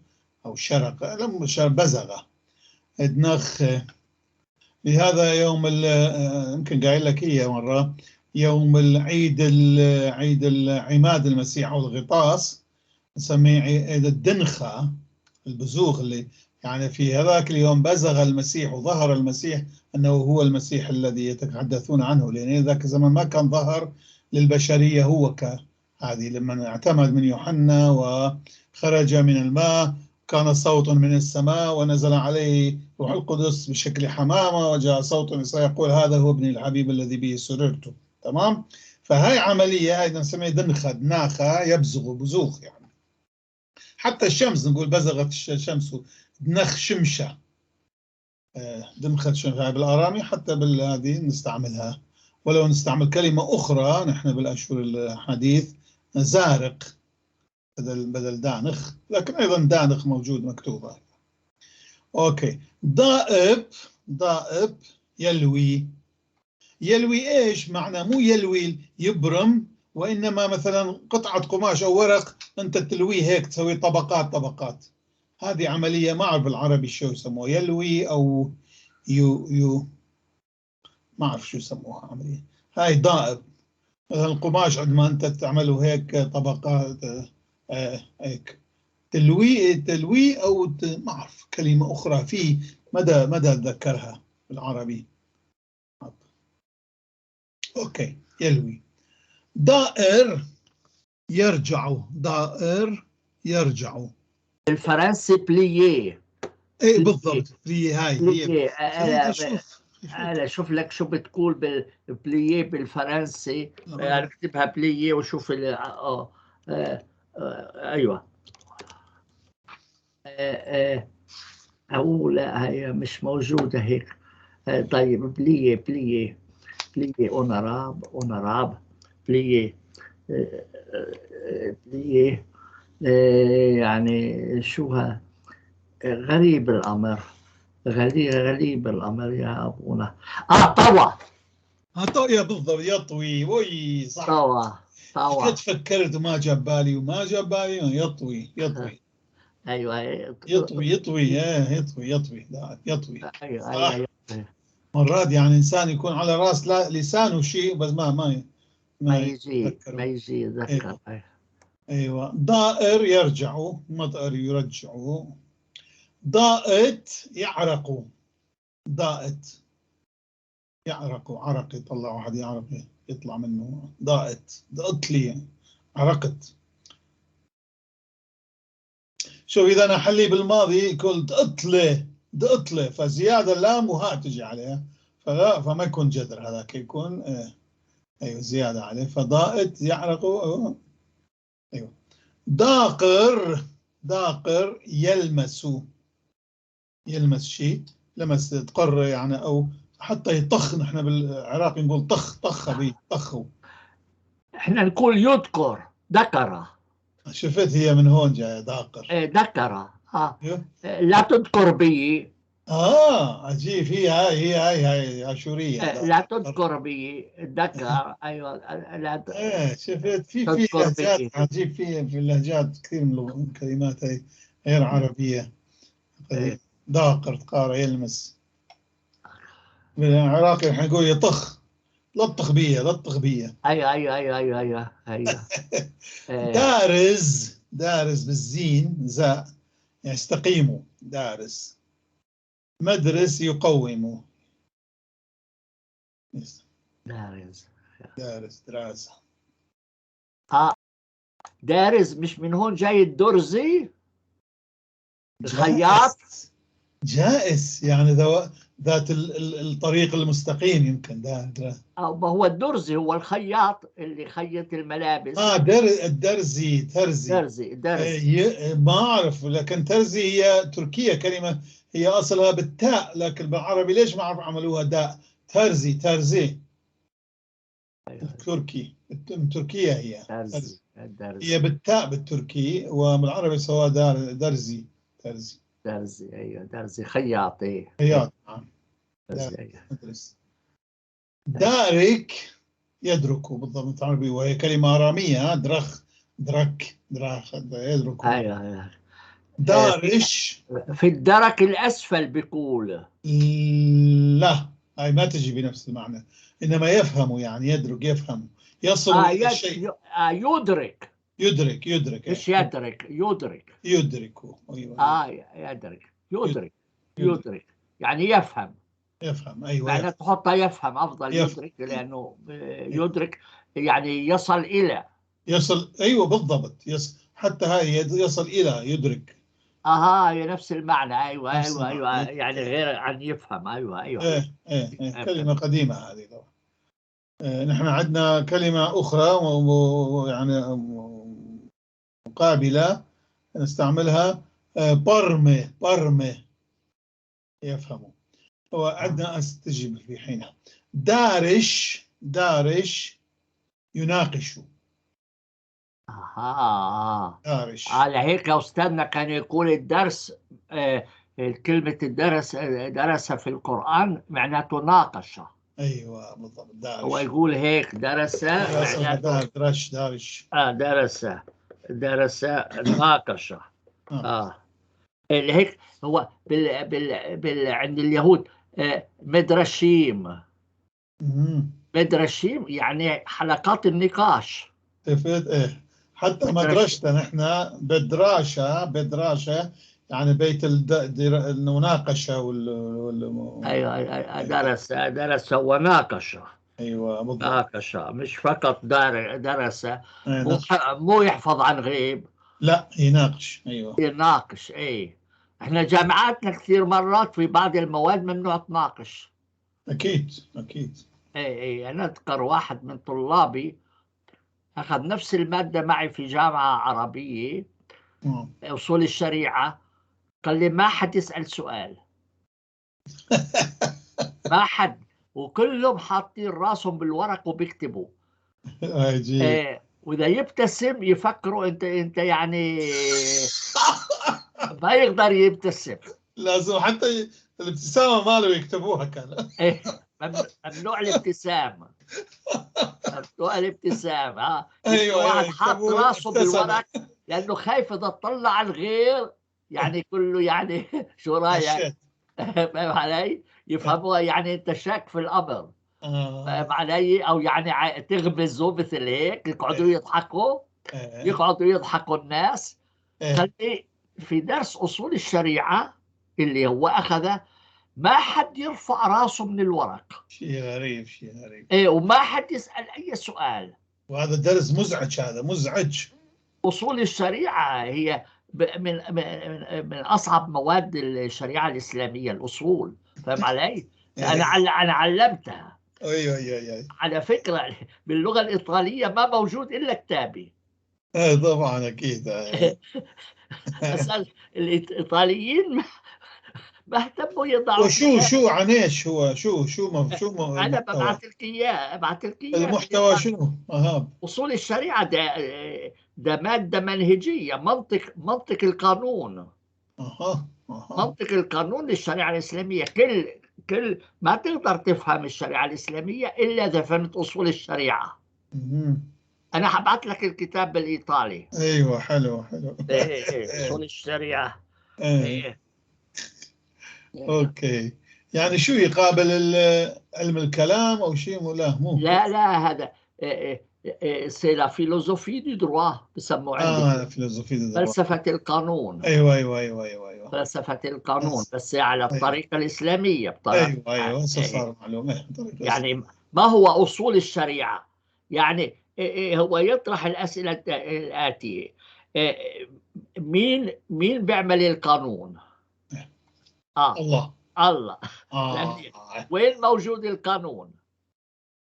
Speaker 2: او شرق، لم بزغ دنخ. لهذا يوم، يمكن قايل لك اياه مرة، يوم العيد، عيد العماد المسيح او الغطاس، نسميه عيد الدنخه، البزوغ، اللي يعني في هذاك اليوم بزغ المسيح وظهر المسيح انه هو المسيح الذي يتحدثون عنه، لان ذاك الزمن ما كان ظهر للبشرية هو كهذه، لما اعتمد من يوحنا وخرج من الماء كان صوت من السماء ونزل عليه روح القدس بشكل حمامة، وجاء صوت سيقول هذا هو ابني الحبيب الذي به سررت. تمام؟ فهاي عملية هاي نسميها دنخة، ناخة، يبزغ، بزوخ يعني. حتى الشمس نقول بزغت الشمس، دنخ شمشة، دنخت شمشة بالآرامي، حتى بالهذه نستعملها. ولو نستعمل كلمة أخرى نحن بالأشهر الحديث، زارق بدل دانخ، لكن أيضا دانخ موجود مكتوبة. okay. ضائب، ضائب يلوي. يلوي إيش معنى؟ مو يلوي يبرم، وإنما مثلا قطعة قماش أو ورق أنت تلويه هيك، تسوي طبقات طبقات. هذه عملية ما أعرف بالعربي شو يسموها، يلوي أو يو يو، ما أعرف شو يسموها عملية. هاي ضائب. مثلا القماش عندما أنت تعمله هيك طبقات، هيك تلوي تلوي أو ما أعرف كلمة أخرى في مدى أتذكرها بالعربي. okay يلوي. دائر يرجع، دائر يرجع.
Speaker 1: الفرنسي plier.
Speaker 2: ايه بالضبط، plier هاي هي.
Speaker 1: انا شوف لك شو بتقول بال plier بالفرنسي، انا اكتبها plier وشوف ايوه. او لا هي مش موجوده هيك. طيب plier plier plier en arabe، en arabe plier، plier يعني شو غريب الامر، غريب الامر يا ابونا. طوى.
Speaker 2: طوى بالضبط، يطوي. وي صح،
Speaker 1: طوى طوى.
Speaker 2: قد فكرت وما جاب بالي، وما جاب بالي. يطوي يطوي.
Speaker 1: ايوه
Speaker 2: يطوي يطوي يطوي يطوي يطوي.
Speaker 1: ايوه ايوه.
Speaker 2: مرات يعني انسان يكون على راس لسانه شيء بس ما ما
Speaker 1: ما يجي، ما يجي يتذكر.
Speaker 2: ايوه. ضائر يرجع، مطر يرجع. ضائت يعرق، ضائت يعرق، عرق يطلع واحد يعرق يطلع منه. ضائت، ضئت لي، عرقت. شوف إذا أنا حلي بالماضي قلت اطلي، ضئت لي، فزيادة لام وهاء تجي عليها، فلا فما يكون جذر هذاك، يكون ايوه زيادة عليه. فضائت يعرق. ايوه. داقر، داقر يلمس، يلمس شيء، لمس تقر يعني، او حتى يطخ. نحن بالعراق نقول طخ، طخ به، طخوا.
Speaker 1: احنا نقول يذكر، ذكر.
Speaker 2: شفت هي من هون جايه داقر.
Speaker 1: ايه ذكر. لا تذكر بي.
Speaker 2: عجيب. هي هاي، هي هاي، هاي اشوريه.
Speaker 1: لا تذكر بي ذكر. ايوه لا.
Speaker 2: ايه شفت في لهجات عجيب، في اللهجات كثير من الكلمات هي غير عربيه. داقر تقارع يلمس. بالعراقي احنا نقول يطخ، لطخ بيه، لطخ بيه.
Speaker 1: ايوه ايوه ايوه ايوه ايوه ايوه.
Speaker 2: دارز، دارز بالزين زاء، يعني يستقيموا. دارز. مدرس يقوم.
Speaker 1: دارز
Speaker 2: دارس دراسة.
Speaker 1: دارز مش من هون جاي الدرزي الخياط؟
Speaker 2: جائز يعني ذات الطريق المستقيم يمكن. ده
Speaker 1: هو الدرزي، هو الخياط اللي خيط الملابس.
Speaker 2: الدرزي، ترزي.
Speaker 1: درزي درزي.
Speaker 2: ما اعرف، لكن ترزي هي تركية كلمة، هي اصلها بالتاء، لكن بالعربي ليش ما اعرف عملوها داء. ترزي، ترزي. أيوة. تركي، من تركيا هي.
Speaker 1: درزي.
Speaker 2: هي بالتاء بالتركي، وبالعربي سواها درزي، ترزي.
Speaker 1: درزي. ايوه درزي، خياطي.
Speaker 2: خياط، نعم.
Speaker 1: درزي. أيوة.
Speaker 2: دارك يدرك بالضبط العربي، وهي كلمة آرامية. درخ، درك، دراخ، يدرك.
Speaker 1: ايوه ايوه.
Speaker 2: دارش
Speaker 1: في الدرك الأسفل بيقول.
Speaker 2: لا هاي ما تجي بنفس المعنى، إنما يفهم يعني يدرك، يفهم، يصل إلى الشيء.
Speaker 1: يدرك.
Speaker 2: يدرك، يدرك.
Speaker 1: مش يدرك، يدرك.
Speaker 2: يدرك. أيوة.
Speaker 1: يدرك، يدرك، يدرك يعني يفهم.
Speaker 2: يفهم. أيوة.
Speaker 1: يعني تحطها يفهم أفضل. يفهم. يدرك، لأنه يدرك يعني يصل إلى.
Speaker 2: يصل، أيوة بالضبط. حتى هاي يصل إلى، يدرك،
Speaker 1: اها، هي نفس المعنى. ايوه.
Speaker 2: نفس
Speaker 1: ايوه. ايوه.
Speaker 2: المعنى.
Speaker 1: يعني غير عن يفهم. ايوه.
Speaker 2: ايه ايه ايه، كلمة قديمة هذه طبعا. نحن عندنا كلمة أخرى يعني مقابلة نستعملها، برمة، برمة يفهموا. وعندنا تجي في حينها. دارش، دارش يناقش.
Speaker 1: اها.
Speaker 2: دارش.
Speaker 1: على هيك يا استاذنا كان يقول الدرس، كلمة الدرس، درس في القرآن معناته ناقش.
Speaker 2: ايوه بالضبط، دارش.
Speaker 1: هو يقول هيك درس
Speaker 2: درس.
Speaker 1: معناته
Speaker 2: درش، دارش.
Speaker 1: درس، درس ناقش. اللي هيك هو بال بال بال عند اليهود، مدرشيم. مدرشيم يعني حلقات النقاش.
Speaker 2: شفت؟ ايه، حتى
Speaker 1: مدرشة.
Speaker 2: مدرشة نحن بدراشة، بدراشة يعني بيت المناقشة
Speaker 1: ايوه، درس، درس وناقش.
Speaker 2: ايوه بالضبط.
Speaker 1: ناقش، مش فقط درس.
Speaker 2: إيه،
Speaker 1: مو
Speaker 2: ناقش.
Speaker 1: مو يحفظ عن غيب.
Speaker 2: لا، يناقش. ايوه.
Speaker 1: يناقش. ايه، احنا جامعاتنا كثير مرات في بعض المواد ممنوع تناقش.
Speaker 2: اكيد اكيد.
Speaker 1: ايه، انا اذكر واحد من طلابي اخذ نفس المادة معي في جامعة عربية، اصول الشريعة، قال لي ما حد يسأل سؤال. ما حد، وكلهم حاطين راسهم بالورق وبيكتبوا.
Speaker 2: عجيب.
Speaker 1: إيه، واذا يبتسم يفكروا انت يعني ما يقدر يبتسم.
Speaker 2: لازم حتى الابتسامة ماله يكتبوها كان.
Speaker 1: إيه، ممنوع الابتسام، ممنوع الابتسام. ها. واحد حاط
Speaker 2: يكتبوها
Speaker 1: راسه
Speaker 2: ابتسم.
Speaker 1: بالورق لانه خايف اذا طلع على الغير يعني كله يعني شو رايك؟
Speaker 2: غشيت.
Speaker 1: فاهم علي؟ يفهموها يعني انت شاك في الامر. فاهم علي؟ او يعني تغمزوا مثل هيك، يقعدوا يضحكوا. يقعدوا يضحكوا الناس. خلي في درس اصول الشريعه اللي هو اخذه ما حد يرفع راسه من الورق.
Speaker 2: شيء غريب، شيء غريب.
Speaker 1: ايه، وما حد يسال اي سؤال.
Speaker 2: وهذا درس مزعج، هذا مزعج.
Speaker 1: اصول الشريعه هي من اصعب مواد الشريعه الاسلاميه، الاصول. فاهم علي؟ انا علمتها.
Speaker 2: ايوه.
Speaker 1: على فكره باللغه الايطاليه ما موجود الا كتابي.
Speaker 2: إيه طبعا اكيد.
Speaker 1: بس الايطاليين ما اهتموا يضعوا
Speaker 2: وشو
Speaker 1: كتاب.
Speaker 2: شو عن ايش هو؟ شو شو ما شو ما
Speaker 1: انا
Speaker 2: المحتوى؟
Speaker 1: ببعث لك اياه، ابعث لك اياه.
Speaker 2: المحتوى شنو؟ اها.
Speaker 1: اصول الشريعه ده ماده منهجيه، منطق القانون.
Speaker 2: اها اها.
Speaker 1: منطق القانون للشريعه الاسلاميه. كل ما تقدر تفهم الشريعه الاسلاميه الا اذا فهمت اصول الشريعه. انا حبعت لك الكتاب بالايطالي.
Speaker 2: ايوه حلو حلو.
Speaker 1: ايه، اصول الشريعه.
Speaker 2: إيه.
Speaker 1: ايه.
Speaker 2: okay، يعني شو يقابل علم الكلام او شيء؟ مو لا مو
Speaker 1: لا لا، هذا c'est la philosophie du droit بسموه عندي.
Speaker 2: اه، philosophie du droit.
Speaker 1: فلسفه القانون.
Speaker 2: ايوه.
Speaker 1: فلسفه القانون
Speaker 2: بس.
Speaker 1: بس على الطريقه الاسلاميه، بطريقه
Speaker 2: ايوه، هسه
Speaker 1: إيه.
Speaker 2: صار معلومه. طريقة
Speaker 1: يعني ما هو اصول الشريعه؟ يعني إيه هو يطرح الاسئله الاتيه: إيه، مين بيعمل القانون؟
Speaker 2: الله.
Speaker 1: الله. وين موجود القانون؟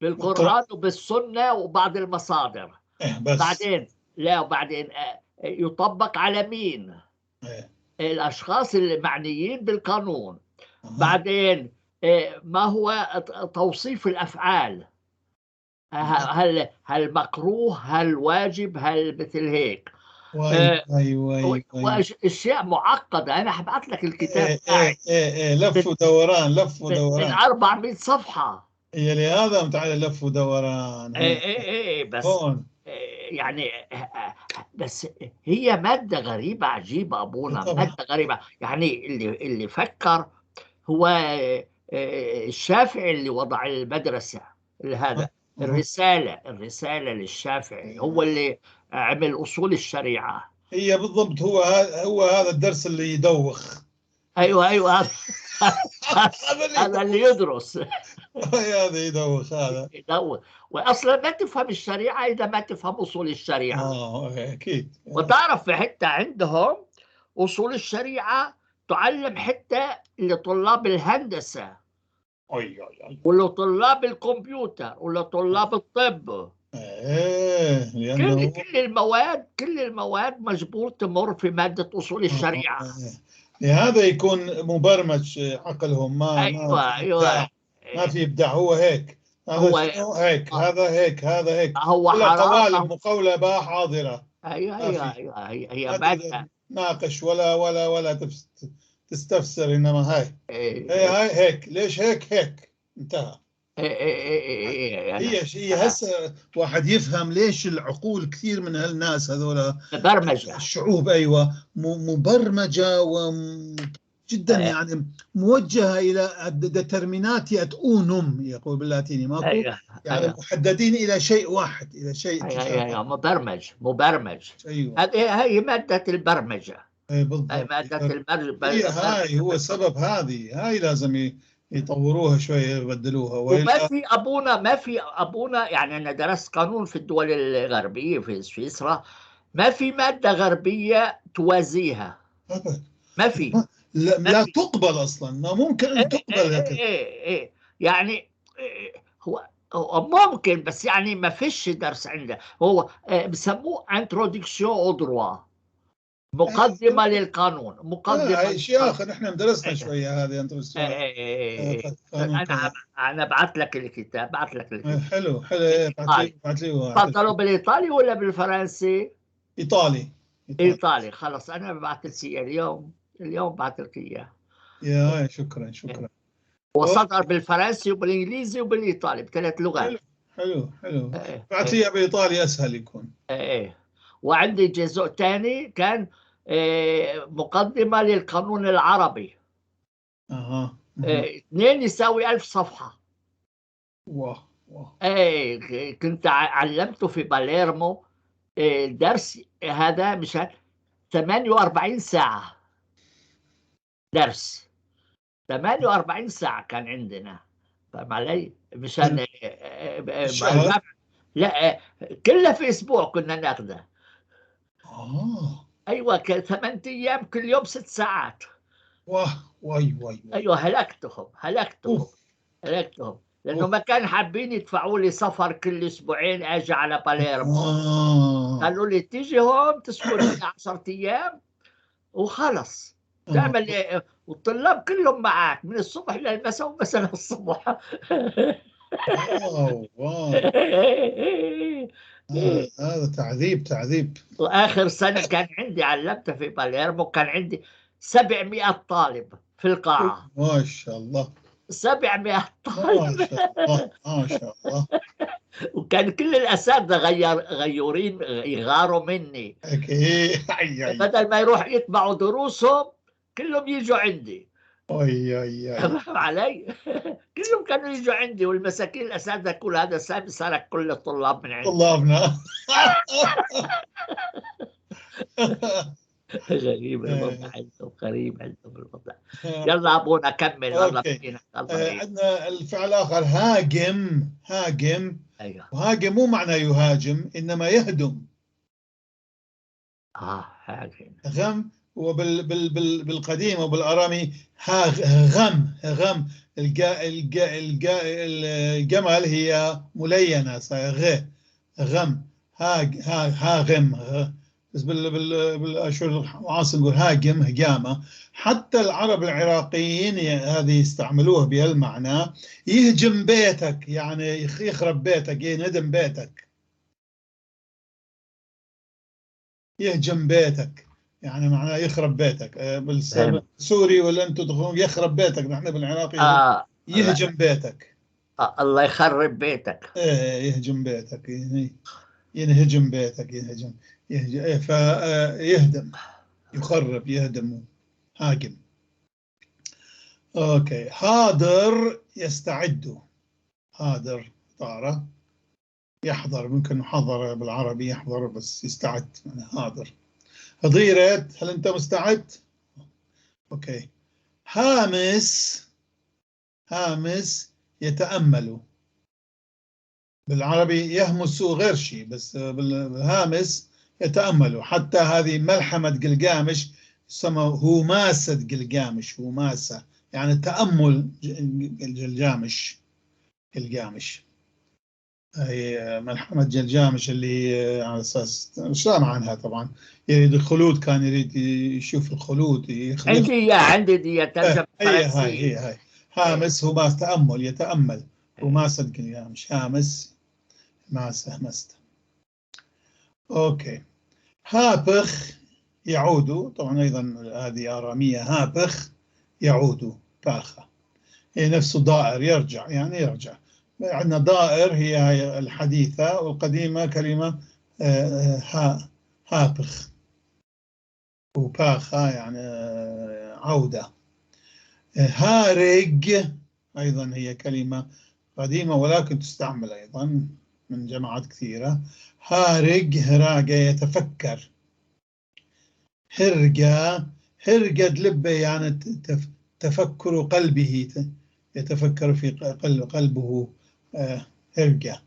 Speaker 1: بالقرآن وبالسنة وبعض المصادر.
Speaker 2: إيه بس.
Speaker 1: بعدين لا، وبعدين يطبق على مين؟
Speaker 2: إيه.
Speaker 1: الأشخاص المعنيين بالقانون. بعدين ما هو توصيف الأفعال؟ هل مكروه؟ هل واجب؟ هل مثل هيك؟
Speaker 2: ايوه.
Speaker 1: وأشياء معقدة. أنا حبعت لك الكتاب
Speaker 2: ايه
Speaker 1: تاعي.
Speaker 2: ايه، لف ودوران، لف
Speaker 1: من
Speaker 2: ودوران.
Speaker 1: 400 صفحة.
Speaker 2: هي لهذا متعال لف ودوران.
Speaker 1: ايه، بس
Speaker 2: هون.
Speaker 1: إيه، يعني بس هي مادة غريبة عجيبة أبونا.
Speaker 2: طبعا.
Speaker 1: مادة غريبة، يعني اللي فكر هو الشافعي اللي وضع المدرسة هذا. الرسالة للشافعي هو اللي عمل أصول الشريعة.
Speaker 2: هي بالضبط، هو هذا الدرس اللي يدوخ.
Speaker 1: أيوه.
Speaker 2: هذا اللي
Speaker 1: هذا اللي يدرس.
Speaker 2: هذا يدوخ هذا.
Speaker 1: يدوخ، وأصلا ما تفهم الشريعة إذا ما تفهم أصول الشريعة.
Speaker 2: اكيد.
Speaker 1: وتعرف في حتة عندهم أصول الشريعة تعلم حتى لطلاب الهندسة ولطلاب الكمبيوتر ولطلاب الطب.
Speaker 2: ايه، لأنه
Speaker 1: كل المواد مجبور تمر في مادة أصول الشريعة.
Speaker 2: لهذا يكون مبرمج عقلهم، ما
Speaker 1: أيوة أيوة،
Speaker 2: ما في إبداع، هو هيك، هذا هو هيك، هذا هيك، هذا هيك،
Speaker 1: هو
Speaker 2: قوالب مقولبة حاضرة.
Speaker 1: أيوة أيوة أيوة، هي مادة
Speaker 2: ناقش ولا ولا ولا تستفسر، إنما هاي هي هاي هيك، ليش هيك هيك، انتهى. هي هسه واحد يفهم ليش العقول كثير من هالناس هذول
Speaker 1: مبرمجة،
Speaker 2: الشعوب أيوة مبرمجة وجدا يعني موجهة إلى determinati ad unum، يقول باللاتيني، ماكو
Speaker 1: أيوة.
Speaker 2: يعني
Speaker 1: أيوة.
Speaker 2: محددين إلى شيء واحد، إلى شيء.
Speaker 1: أيوة أيوة، مبرمج.
Speaker 2: أيوة،
Speaker 1: هذه هي مادة البرمجة.
Speaker 2: أي بالضبط،
Speaker 1: هي مادة البرمجة.
Speaker 2: هاي هو سبب هذه، هاي لازم يطوروها شوية، يبدلوها.
Speaker 1: وما في أبونا، ما في أبونا، يعني أنا درست قانون في الدول الغربية في سويسرا، ما في مادة غربية توازيها. ما في،
Speaker 2: لا, لا تقبل أصلا، ما ممكن أن تقبل.
Speaker 1: إيه يعني هو ممكن، بس يعني ما فيش درس عنده. هو بسموه introduction au droit، مقدمة للقانون، مقدمة.
Speaker 2: شيء آخر نحن درسنا شوية هذه.
Speaker 1: أنا بعت لك الكتاب، بعت لك الكتاب.
Speaker 2: حلو حلو، بعت لي.
Speaker 1: تفضلوا بالإيطالي ولا بالفرنسي؟
Speaker 2: إيطالي.
Speaker 1: إيطالي، خلص أنا بعت لك إياه اليوم، بعت لك إياه.
Speaker 2: يا شكرا شكرا.
Speaker 1: وصدر بالفرنسي وبالإنجليزي وبالإيطالي، بثلاث لغات.
Speaker 2: حلو حلو، بعت لي بالإيطالي أسهل يكون.
Speaker 1: إيه، وعندي جزء ثاني كان مقدمة للقانون العربي. 2 يساوي 1000 صفحة.
Speaker 2: واه واه.
Speaker 1: ايه، كنت علمته في باليرمو درس هذا مشان 48 ساعة درس، 48 ساعة كان عندنا، فاهم علي؟ مشان لا كلها في أسبوع كنا ناخذه. ايوه، 8 ايام كل يوم 6 ساعات.
Speaker 2: واه واي واي.
Speaker 1: ايوه، هلكتهم هلكتهم هلكتهم، لانه ما كان حابين يدفعوا لي سفر كل اسبوعين اجي على باليرمو. قالوا لي تيجي هون تسكن 10 ايام وخلص، تعمل والطلاب كلهم معك من الصبح للمساء ومساء للصبح.
Speaker 2: واو واو، هذا تعذيب تعذيب.
Speaker 1: واخر سنه كان عندي، علمتها في باليرمو، كان عندي 700 طالب في القاعه.
Speaker 2: ما شاء الله،
Speaker 1: 700 طالب.
Speaker 2: ما شاء الله ما شاء الله.
Speaker 1: وكان كل الاساتذه غيورين، يغاروا مني.
Speaker 2: اكيد.
Speaker 1: بدل ما يروح يتبعوا دروسهم كلهم يجوا عندي.
Speaker 2: اي اي
Speaker 1: فاهم علي؟ كلهم كانوا يجوا عندي، والمساكين الاساتذه كل هذا سامي سرق كل الطلاب من عندي.
Speaker 2: طلابنا.
Speaker 1: غريب الوضع عندهم، غريب عندهم الوضع. يلا ابونا كمل. والله
Speaker 2: عندنا الفعل الاخر هاجم. هاجم.
Speaker 1: ايوه،
Speaker 2: وهاجم مو معنى يهاجم، انما يهدم.
Speaker 1: هاجم.
Speaker 2: غم، وبال بال بال بالقديم وبالارامي غم غم. الجا الجا الجا الجمل هي ملينه، غ غم، هاج هاغم. بس بالاشهر المعاصر نقول هاجم، هجامه. حتى العرب العراقيين هذه يستعملوها بهالمعنى، يهجم بيتك يعني يخرب بيتك، يندم بيتك، يهجم بيتك يعني معناه يخرب بيتك. بالسوري ولا انتم تقولون يخرب بيتك، نحن بالعراقي يهجم بيتك.
Speaker 1: الله يخرب بيتك.
Speaker 2: ايه، يهجم بيتك، ينهجم بيتك، ينهجم، يهجم، فيهدم، يخرب، يهدم، هاجم. okay. حاضر يستعد. حاضر طارة، يحضر، ممكن حضر بالعربي يحضر، بس يستعد يعني حاضر. حضيرة، هل أنت مستعد؟ okay. هامس. هامس يتأمل، بالعربي يهمس غير شيء، بس بالهامس يتأمل. حتى هذه ملحمة جلجامش يسمى هماسة جلجامش. هماسة يعني تأمل جلجامش. جلجامش هي ملحمة جلجامش اللي على أساس سامع عنها طبعا. يريد الخلود، كان يريد يشوف الخلود.
Speaker 1: عندي إياه، عندي دي ترجمة
Speaker 2: هي هاي، هي هاي هامس هماس تأمل، يتأمل. هماسة جلجامش، هامس ماسة همست. okay. هابخ يعود، طبعا أيضا هذه آرامية. هابخ يعود باخة، هي نفسه ضائر يرجع، يعني يرجع. عندنا ضائر هي الحديثة، والقديمة كلمة هابخ، وباخة يعني عودة. هارج أيضا هي كلمة قديمة ولكن تستعمل أيضا من جماعات كثيرة. هارج هراجة يتفكر. هرجة، هرجة لبة يعني تفكر قلبه، يتفكر في قلبه. هرجة،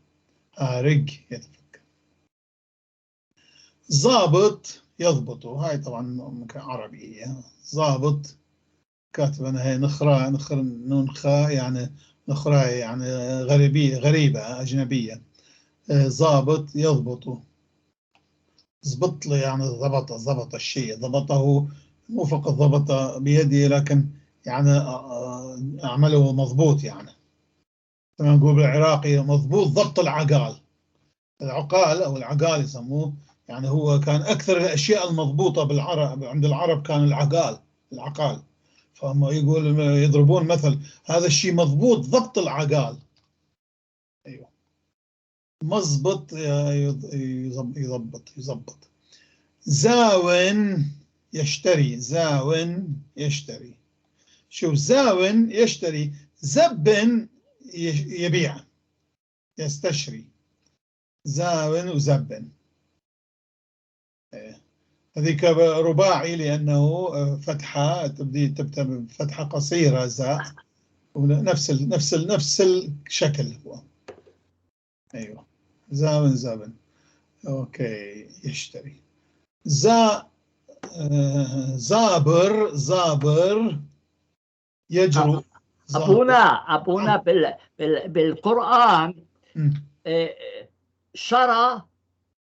Speaker 2: هارج يتفكر. ظابط يضبط، هاي طبعا عربية. ظابط كاتب أنا هي نخرة، نخر نون خاء يعني نخرة، يعني غريبية، غريبة أجنبية. ظابط يضبط، زبط لي يعني ضبط، ضبط الشيء، ضبطه، مو فقط ضبط بيده لكن يعني أعمله مضبوط. يعني كما نقول بالعراقي مضبوط ضبط العقال، العقال أو العقال يسموه. يعني هو كان أكثر الأشياء المضبوطة بالعرب، عند العرب كان العقال، العقال. فهم يقول يضربون مثل هذا الشيء مضبوط ضبط العقال. أيوه مزبط يضبط يزبط. زاون يشتري، زاون يشتري. شوف زاون يشتري، زبن يبيع يستشري. زاون وزبن هذيك رباعي لأنه فتحة تبدأ بفتحة قصيرة زاء، ونفس ال نفس ال نفس الشكل هو. أيوه زاون زابن. okay يشتري. زا زابر، زابر يجرؤ.
Speaker 1: أبونا، أبونا بالقرآن شرى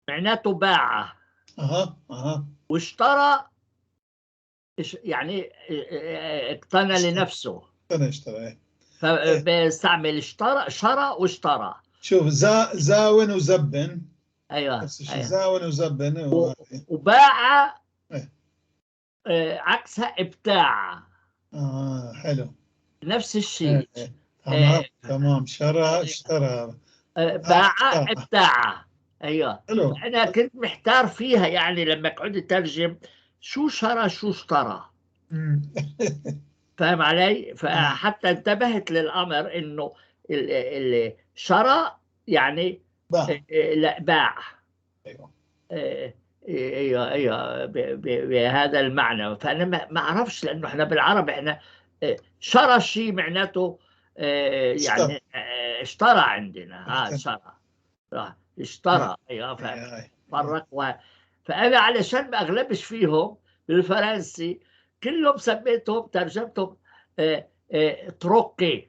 Speaker 1: معناته باع.
Speaker 2: أها أها.
Speaker 1: واشترى يعني اقتنى لنفسه.
Speaker 2: اقتنى اشترى.
Speaker 1: فبيستعمل اشترى، شرى واشترى.
Speaker 2: شوف زاون وزبن.
Speaker 1: ايوه, أيوة.
Speaker 2: زاون وزبن
Speaker 1: وباع. عكسها ابتاع.
Speaker 2: حلو.
Speaker 1: نفس الشيء.
Speaker 2: تمام تمام. شرى اشترى،
Speaker 1: باع ابتاع. ايوه حلو. انا كنت محتار فيها يعني لما قعدت اترجم شو شرى شو اشترى. فاهم علي؟ فحتى انتبهت للامر انه شرى يعني
Speaker 2: باع.
Speaker 1: لا باع.
Speaker 2: ايوه
Speaker 1: ايوه ايوه بهذا المعنى. فانا ما اعرفش لانه احنا بالعرب احنا شرى شيء معناته يعني اشترى عندنا. شرى اشترى. ايوه فرق. فانا علشان ما اغلبش فيهم بالفرنسي كلهم سميتهم ترجمتهم troquer.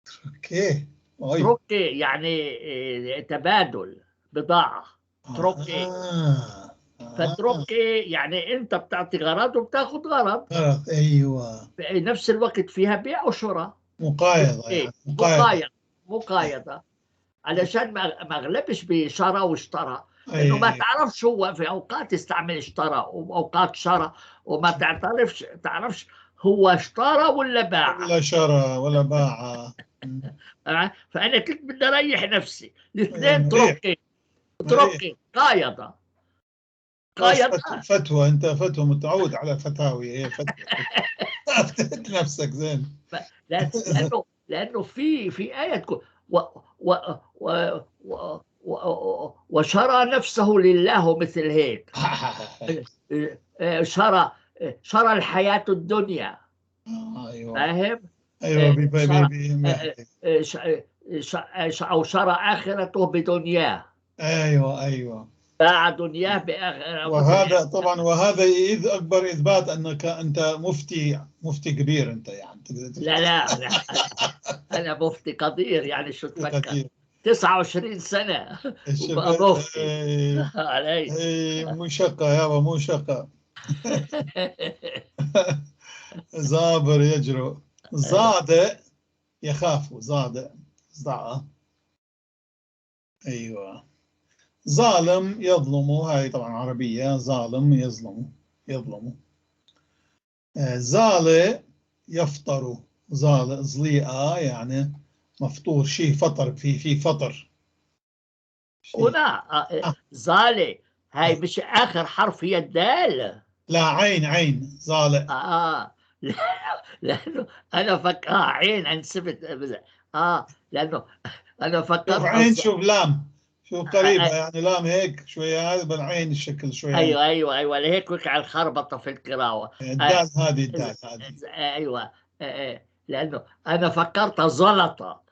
Speaker 2: troquer،
Speaker 1: troquer يعني تبادل بضاعة. troquer. ف troquer يعني انت بتعطي غرض وبتاخذ غرض.
Speaker 2: ايوه
Speaker 1: في نفس الوقت فيها بيع وشراء.
Speaker 2: مقايضة يعني.
Speaker 1: مقايضة، مقايضة. علشان ما اغلبش بشرى واشترى، لانه ما تعرفش هو في اوقات يستعمل اشترى واوقات شرى، وما تعرفش هو اشترى ولا باع،
Speaker 2: ولا شرى ولا باع.
Speaker 1: فانا كنت بدي اريح نفسي. الاثنين troquer، troquer قايضه، قايضه
Speaker 2: فتوى. انت فتوى متعود على فتاوي. هي فتوى. نفسك زين.
Speaker 1: لانه في ايه تكون و و و و وشرى نفسه لله مثل هيك. شرى الحياة الدنيا.
Speaker 2: ايوه
Speaker 1: فاهم؟
Speaker 2: ايوه بي بي بي
Speaker 1: او شرى اخرته بدنياه.
Speaker 2: ايوه ايوه.
Speaker 1: باع دنياه بآخرة.
Speaker 2: وهذا طبعا، وهذا إذ أكبر إثبات أنك أنت مفتي كبير أنت يعني.
Speaker 1: لا لا أنا مفتي قدير يعني، شو تفكر 29 سنة وبقى مفتي علي.
Speaker 2: مو شقة يابا، مو شقة. زابر يجرؤ، زادئ يخاف، زادئ زعة. أيوة. ظالم يظلم، هاي طبعا عربية، ظالم يظلم يظلم. زالئ يفطر، زالئ زليئة يعني مفطور، شيء فطر، في فطر.
Speaker 1: هنا زالئ هاي مش آخر حرف هي الدال؟
Speaker 2: لا، عين، عين زالئ.
Speaker 1: لأنه أنا فكر عين انسبت، لأنه أنا فكرت
Speaker 2: شوف عين، شوف لام، شوف قريبة يعني لام هيك شوية، هذا بالعين الشكل شوية.
Speaker 1: أيوة أيوة أيوة، لهيك وقع الخربطة في القراءة.
Speaker 2: الدال هذه، الدال هذه.
Speaker 1: أيوة، لأنه أنا فكرتها زلطة.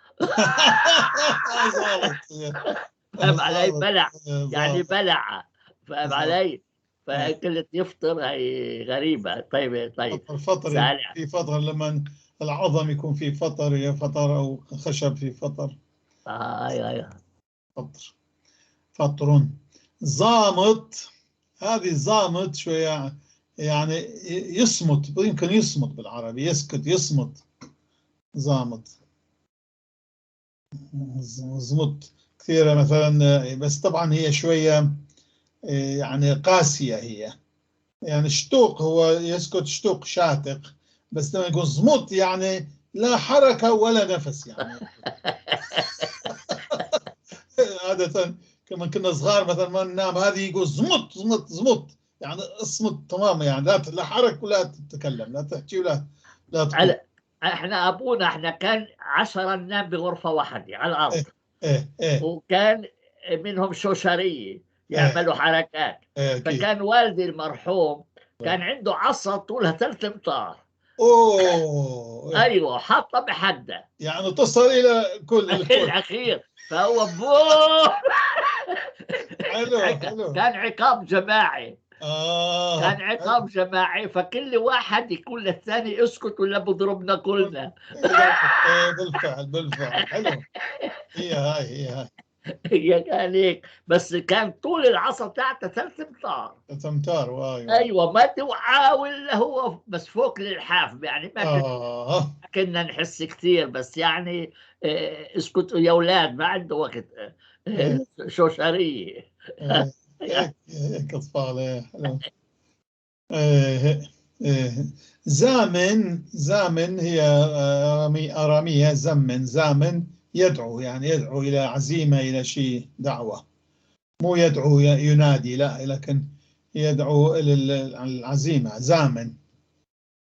Speaker 1: فاهم علي؟ بلع يعني، بلع، فاهم علي؟ فقلت يفطر هي غريبة. طيب طيب.
Speaker 2: فطر، في فطر لما العظم يكون في فطر، يا فطر أو خشب في فطر.
Speaker 1: أيوة أيوة.
Speaker 2: فطر، فطر. زامط، هذه زامط شوية يعني يصمت، يمكن يصمت بالعربي، يسكت، يصمت. زامط، زمط كثيرة مثلا، بس طبعا هي شوية يعني قاسية هي، يعني شتوق هو يسكت، شتوق شاتق، بس لما يقول زمط يعني لا حركة ولا نفس يعني. عادة كما كنا صغار مثلا ما ننام، هذه يقول زمط زمط زمط، يعني اصمت تماما، يعني لا حرك ولا تتكلم، لا تحكي ولا لا تقول.
Speaker 1: احنا ابونا احنا كان 10 ننام بغرفة واحدة على الارض.
Speaker 2: إيه إيه إيه.
Speaker 1: وكان منهم شوشرية يعملوا حركات. فكان والدي المرحوم كان عنده عصا طولها 3 امتار.
Speaker 2: اوه.
Speaker 1: ايوه، حاطه بحده
Speaker 2: يعني تصل الى كل
Speaker 1: الاخير، فهو بوه.
Speaker 2: حلو حلو.
Speaker 1: كان عقاب جماعي. كان عقاب جماعي، فكل واحد يقول للثاني اسكت ولا بضربنا كلنا.
Speaker 2: بالفعل بالفعل. حلو، هي هاي، هي هاي،
Speaker 1: هي كان هيك، بس كان طول العصا تاعته 3 امتار.
Speaker 2: 3 امتار، واي.
Speaker 1: ايوه، ما توعى ولا هو بس فوق للحاف يعني، ما كنا نحس كثير، بس يعني اسكتوا يا اولاد، ما عنده وقت. شوشريه.
Speaker 2: هيك اطفال. حلو. زامن، زامن هي اراميه، زمن، زامن يدعو، يعني يدعو إلى عزيمة، إلى شيء، دعوة، مو يدعو ينادي، لا، لكن يدعو إلى العزيمة، زامن.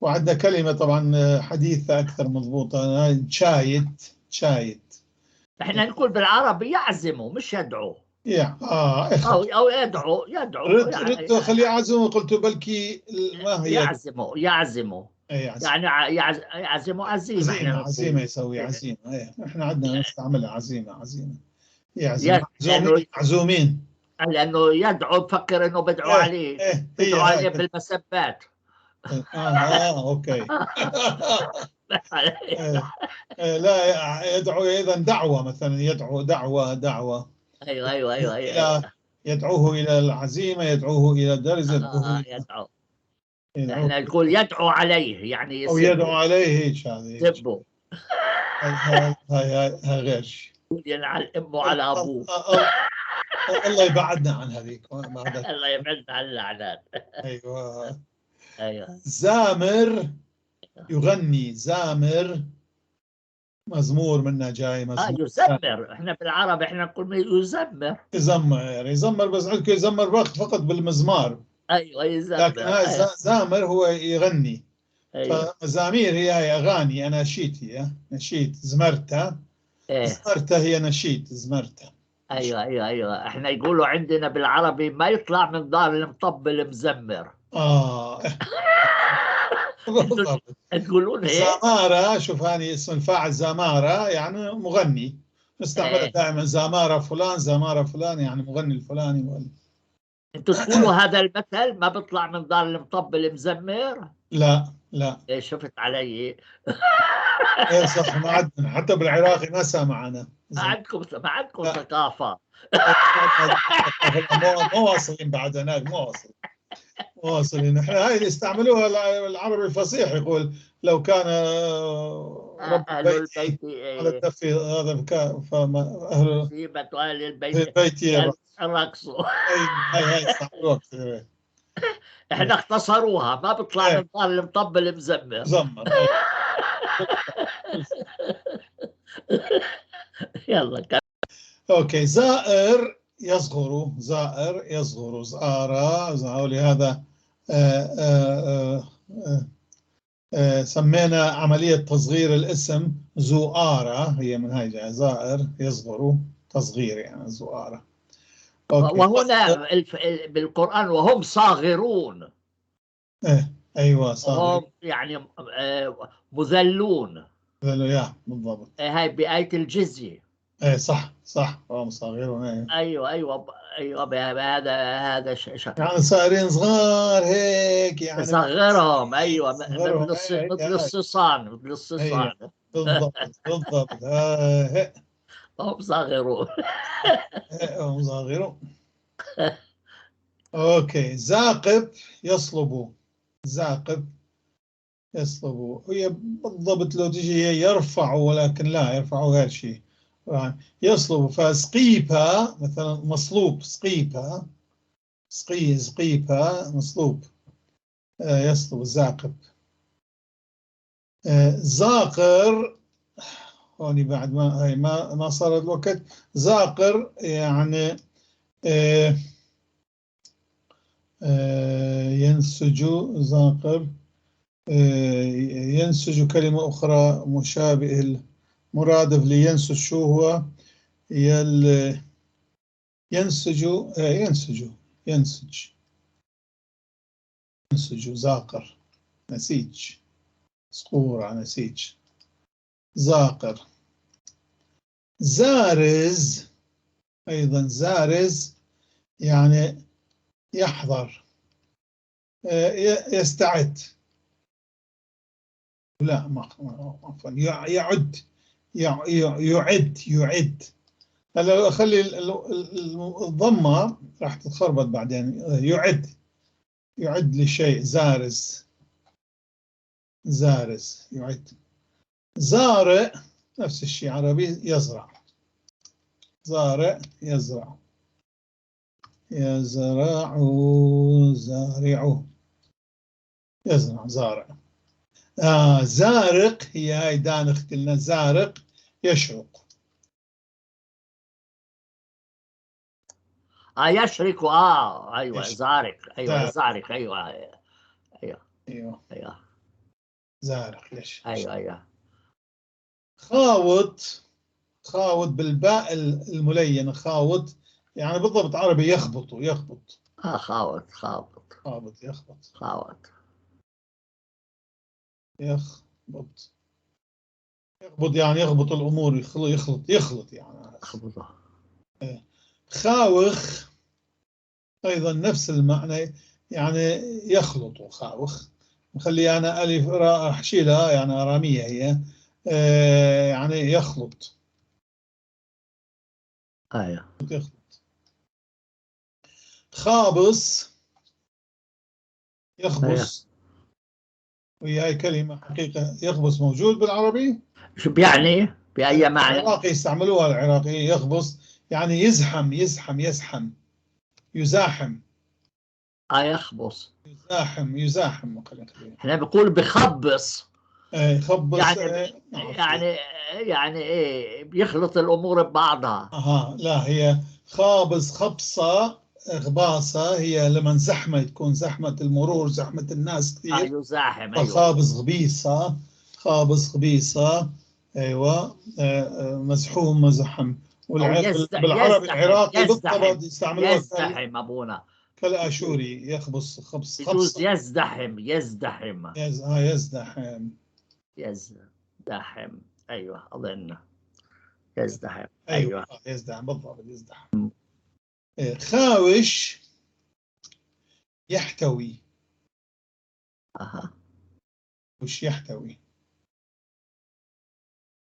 Speaker 2: وعندنا كلمة طبعا حديثة أكثر مضبوطة، شايت، شايت.
Speaker 1: احنا نقول بالعربي يعزمه مش يدعو.
Speaker 2: يا
Speaker 1: أو يدعو، يدعو.
Speaker 2: رد خليه يعزمه، قلت بلكي ما هي
Speaker 1: يعزمه، يعزمه. يعني يعزمه عزيمة.
Speaker 2: عزيمة، عزيمة يسوي عزيمة. احنا عندنا نستعملها عزيمة، عزيمة. يعزم، معزومين.
Speaker 1: لأنه يدعو بفكر إنه بدعو عليه، بدعو عليه بالمسبات.
Speaker 2: okay. لا، يدعو إذا دعوة مثلا، يدعو دعوة، دعوة.
Speaker 1: أيوة أيوة أيوة أيوة.
Speaker 2: يدعوه إلى العزيمة، يدعوه إلى الدرس، يدعوه.
Speaker 1: يدعو. احنا نقول يدعو عليه يعني،
Speaker 2: او يدعو عليه هيك، هذا
Speaker 1: يسبه.
Speaker 2: هاي هاي هاي غير شيء.
Speaker 1: ينعل امه على ابوه.
Speaker 2: الله يبعدنا عن هذيك.
Speaker 1: الله يبعدنا عن اللعنات.
Speaker 2: ايوه
Speaker 1: ايوه.
Speaker 2: زامر يغني، زامر مزمور منا جاي، مزمور.
Speaker 1: يزمر، احنا بالعربي احنا نقول يزمر.
Speaker 2: يزمر، يزمر، بس عندكم يزمر فقط بالمزمار.
Speaker 1: ايوه يزمر.
Speaker 2: لكن هاي زامر هو يغني.
Speaker 1: أيوة.
Speaker 2: فمزامير هي اغاني، اناشيد، هي نشيد، زمرته. زمرته هي نشيد، زمرته.
Speaker 1: ايوه ايوه ايوه. احنا يقولوا عندنا بالعربي ما يطلع من دار المطبل مزمر.
Speaker 2: بالضبط.
Speaker 1: تقولون هيك؟
Speaker 2: زمارة، شوف هاني اسم الفاعل زمارة يعني مغني، نستعملها دائما، زمارة فلان، زمارة فلان، يعني مغني الفلاني.
Speaker 1: انتوا تقولوا هذا المثل ما بيطلع من دار المطبل مزمر؟
Speaker 2: لا لا.
Speaker 1: إيه شفت علي؟
Speaker 2: ايه صح، ما عندنا حتى بالعراقي ما سامع انا.
Speaker 1: ما عندكم ثقافة.
Speaker 2: مو واصلين بعد هناك، مو واصلين، مو واصلين. احنا هاي اللي يستعملوها العربي الفصيح، يقول لو كان رب
Speaker 1: أهل
Speaker 2: البيت
Speaker 1: البيت
Speaker 2: على الدف هذا فما اهل
Speaker 1: مصيبة أهل البيت
Speaker 2: البيت
Speaker 1: رقصوا.
Speaker 2: هاي هاي يستعملوها كثير.
Speaker 1: احنا اختصروها، ما بيطلع من دار المطبل مزمر.
Speaker 2: مزمر.
Speaker 1: يلا كمل.
Speaker 2: okay، زائر يصغر، زائر يصغر، زارة زارة، لهذا سمينا عملية تصغير الاسم زؤارة، هي من هاي جاية، زائر يصغر تصغير يعني زؤارة. okay.
Speaker 1: وهنا بالقرآن وهم صاغرون.
Speaker 2: إيه، أيوة، صاغر.
Speaker 1: وهم يعني مذلون.
Speaker 2: يا بالضبط.
Speaker 1: هاي بآية الجزية.
Speaker 2: ايه صح صح، هم صاغرون، ايه.
Speaker 1: ايوه، هذا
Speaker 2: يعني صايرين صغار هيك يعني.
Speaker 1: صغرهم، ايوه.
Speaker 2: صغرهم،
Speaker 1: مثل
Speaker 2: إيه،
Speaker 1: مثل
Speaker 2: إيه.
Speaker 1: الصيصان، مثل الصيصان.
Speaker 2: بالضبط بالضبط.
Speaker 1: هم صاغرون.
Speaker 2: هم صاغرون. okay، زاقب يصلب، زاقب يصلب، هي بالضبط لو تجي هي يرفع، ولكن لا يرفع غير شيء، يصلب. فسقيبة مثلا مصلوب، سقيبة، سقي، سقيبة مصلوب، يصلب زاقب. زاقر هوني بعد ما هي ما صار الوقت. زاقر يعني ينسج، زاقر ينسج كلمة أخرى مشابه المرادف لينسج، شو هو؟ ينسج، ينسج، ينسج، ينسج زاقر، نسيج، صقورة، نسيج، زاقر. زارز أيضا، زارز يعني يحضر، يستعد، لا ما عفوا، يعد، يعد، يعد. هلا اخلي الضمه راح تتخربط بعدين. يعد، يعد لشيء، زارز، زارز يعد. زارع نفس الشيء عربي، يزرع، زارع يزرع، يزرع، زارع يزرع، زارع. زارق هي هاي دانخ قلنا، زارق يشرق.
Speaker 1: يشرق، ايوه.
Speaker 2: يشرق.
Speaker 1: زارق، ايوه.
Speaker 2: زارق.
Speaker 1: زارق، ايوه ايوه.
Speaker 2: ايوه.
Speaker 1: ايوه.
Speaker 2: زارق يشرق.
Speaker 1: ايوه ايوه.
Speaker 2: خاوط، خاوط بالباء الملينة، خاوط يعني بالضبط عربي يخبط، يخبط.
Speaker 1: خاوط، خاوط.
Speaker 2: خابط، يخبط.
Speaker 1: خاوط.
Speaker 2: يخبط، يخبط يعني يخبط الأمور، يخلط، يخلط يعني.
Speaker 1: يخبطه.
Speaker 2: خاوخ أيضا نفس المعنى، يعني يخلط، خاوخ. نخلي أنا ألف راء راح أشيلها، يعني أرامية هي، يعني يخلط. يخلط. خابص يخبص. وهي هاي كلمة حقيقة يخبص موجود بالعربي؟
Speaker 1: شو بيعني؟ بأي معنى؟
Speaker 2: العراقي يستعملوها، العراقيين يخبص يعني يزحم، يزحم، يزحم، يزاحم.
Speaker 1: يخبص.
Speaker 2: يزاحم، يزاحم، خلينا نخليها.
Speaker 1: احنا بنقول بخبص.
Speaker 2: ايه يخبص.
Speaker 1: يعني
Speaker 2: إيه.
Speaker 1: يعني ايه، بيخلط الامور ببعضها.
Speaker 2: اها، لا هي خابص، خبصة، غباصة، هي لما زحمة تكون زحمة المرور، زحمة الناس كثير.
Speaker 1: يزاحم، أيوة.
Speaker 2: خابص غبيصة، خابص غبيصة، أيوة. مزحوم، مزحم. بالعربي العراقي بالضبط يستعملوها
Speaker 1: يزدحم أبونا.
Speaker 2: كالآشوري يخبص، خبص،
Speaker 1: يجوز
Speaker 2: خبصة.
Speaker 1: يزدحم، يزدحم.
Speaker 2: يزدحم.
Speaker 1: يزدحم، أيوة أظن يزدحم.
Speaker 2: أيوة.
Speaker 1: أيوة.
Speaker 2: يزدحم بالضبط، يزدحم. إيه، خاوش. يحتوي.
Speaker 1: أها.
Speaker 2: وش يحتوي؟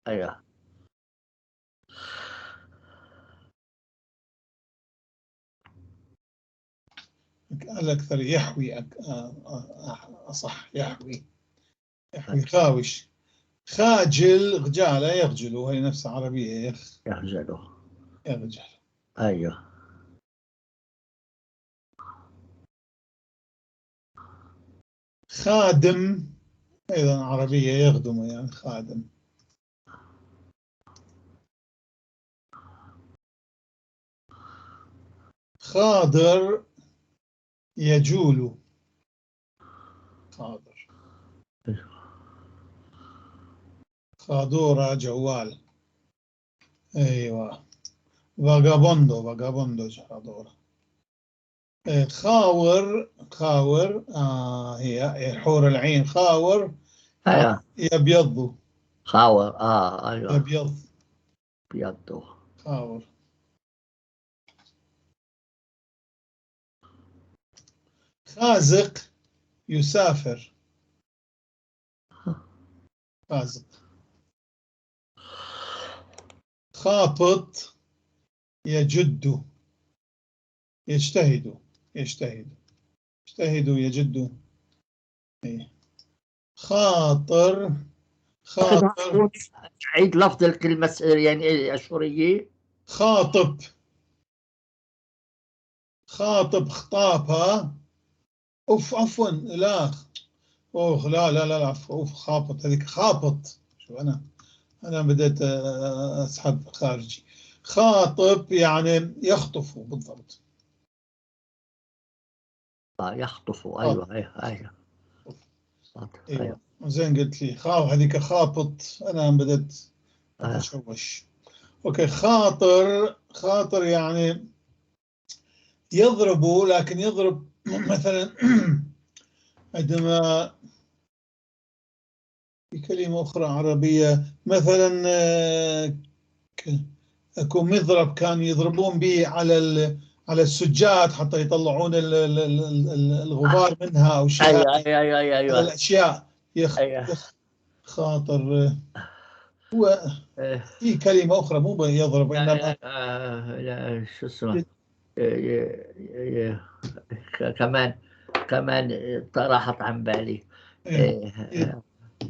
Speaker 1: أيوه.
Speaker 2: الأكثر يحوي، أصح يحوي. يحوي خاوش. خاجل غجالة يخجل، وهي نفس عربية
Speaker 1: يخجل.
Speaker 2: يخجل.
Speaker 1: أيوه.
Speaker 2: خادم أيضا عربية يخدم، يعني خادم. خاضر يجول. خاضر. خادورة جوال. أيوة. vagabundo، vagabundo خادورة. خاور، خاور هي حور العين. خاور.
Speaker 1: أيوة.
Speaker 2: يبيض.
Speaker 1: خاور أيوة.
Speaker 2: يبيض.
Speaker 1: يبيض.
Speaker 2: خاور. خازق يسافر. خازق. خابط يجد. يجتهد. يجتهد. يجتهد يجد. خاطر. خاطر.
Speaker 1: عيد لفظ الكلمة يعني الأشورية.
Speaker 2: خاطب. خاطب خطابها. أوف عفوا لا. أوه لا لا لا عفوا. أوف خابط هذيك خابط. شو أنا بدأت أسحب خارجي. خاطب يعني يخطف بالضبط.
Speaker 1: يخطف. أيوة أيوة أيوة.
Speaker 2: أيوة. زين قلت لي خاف هذيك خابط، أنا بدأت أتشوش. أوكي. خاطر. خاطر يعني يضرب، لكن يضرب مثلا عندما في كلمة أخرى عربية مثلا أكو مضرب كان يضربون به على السجاد حتى يطلعون الغبار منها أو شيء.
Speaker 1: أيوة أيوة أيوة أيوة.
Speaker 2: الأشياء يخ خاطر. هو في كلمة أخرى مو يضرب إنما
Speaker 1: لا شو اسمه كمان راحت عن بالي.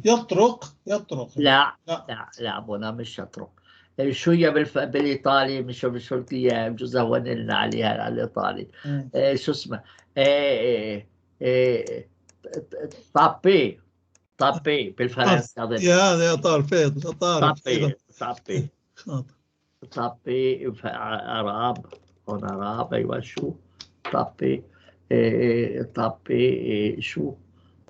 Speaker 2: يطرق. يطرق.
Speaker 1: لا لا لا أبونا مش يطرق. شو هي بالإيطالي؟ مش قلت بجوز هون لنا عليها على الإيطالي. شو اسمه؟ taper. taper بالفرنسي أظن.
Speaker 2: يا taper.
Speaker 1: taper. taper. taper arabe. هون arabe. أيوة شو taper. taper شو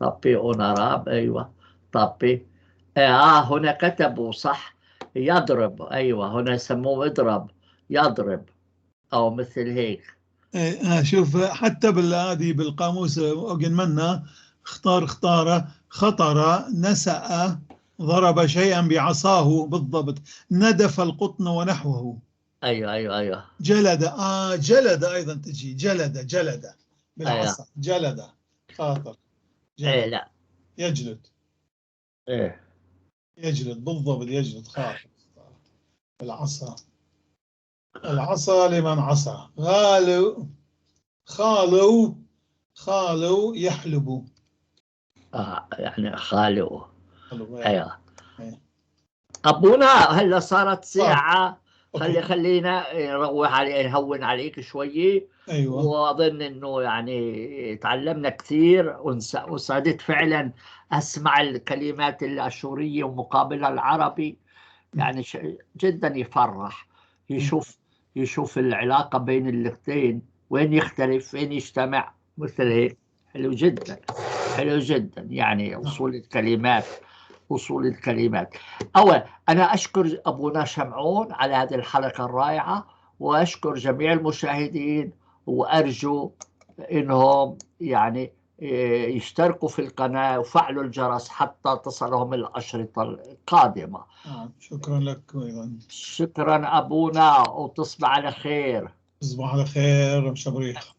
Speaker 1: taper en arabe. أيوة taper. هنا كتبوا صح يضرب. أيوة هنا يسموه اضرب، يضرب أو مثل هيك.
Speaker 2: شوف حتى بالهذه بالقاموس أوجن منا اختار اختار خطر نسأ ضرب شيئا بعصاه بالضبط، ندف القطن ونحوه.
Speaker 1: أيوة أيوة أيوة.
Speaker 2: جلد. جلد أيضا تجي. جلد. جلد بالعصا. أيوة. جلد. خاطر. جلد.
Speaker 1: إيه لا
Speaker 2: يجلد.
Speaker 1: إيه
Speaker 2: يجلد بالضبط. يجلد خاطر بالعصا. العصا لمن عصى. غالو. خالو. خالو يحلب.
Speaker 1: يعني خالو. أيوة. أبونا هلا صارت ساعة. خلينا نروح علي، نهون عليك شوية.
Speaker 2: أيوة.
Speaker 1: وأظن إنه يعني تعلمنا كثير، وسعدت فعلا أسمع الكلمات الأشورية ومقابلها العربي. يعني جدا يفرح يشوف العلاقة بين اللغتين، وين يختلف وين يجتمع مثل هيك. حلو جدا، حلو جدا. يعني وصول الكلمات، وصول الكلمات. أولا أنا أشكر أبونا شمعون على هذه الحلقة الرائعة، وأشكر جميع المشاهدين، وأرجو إنهم يعني يشتركوا في القناة وفعلوا الجرس حتى تصلهم الأشرطة القادمة.
Speaker 2: شكرا لك أيضا.
Speaker 1: شكرا أبونا، وتصبح على خير.
Speaker 2: تصبح على خير مشبريخ.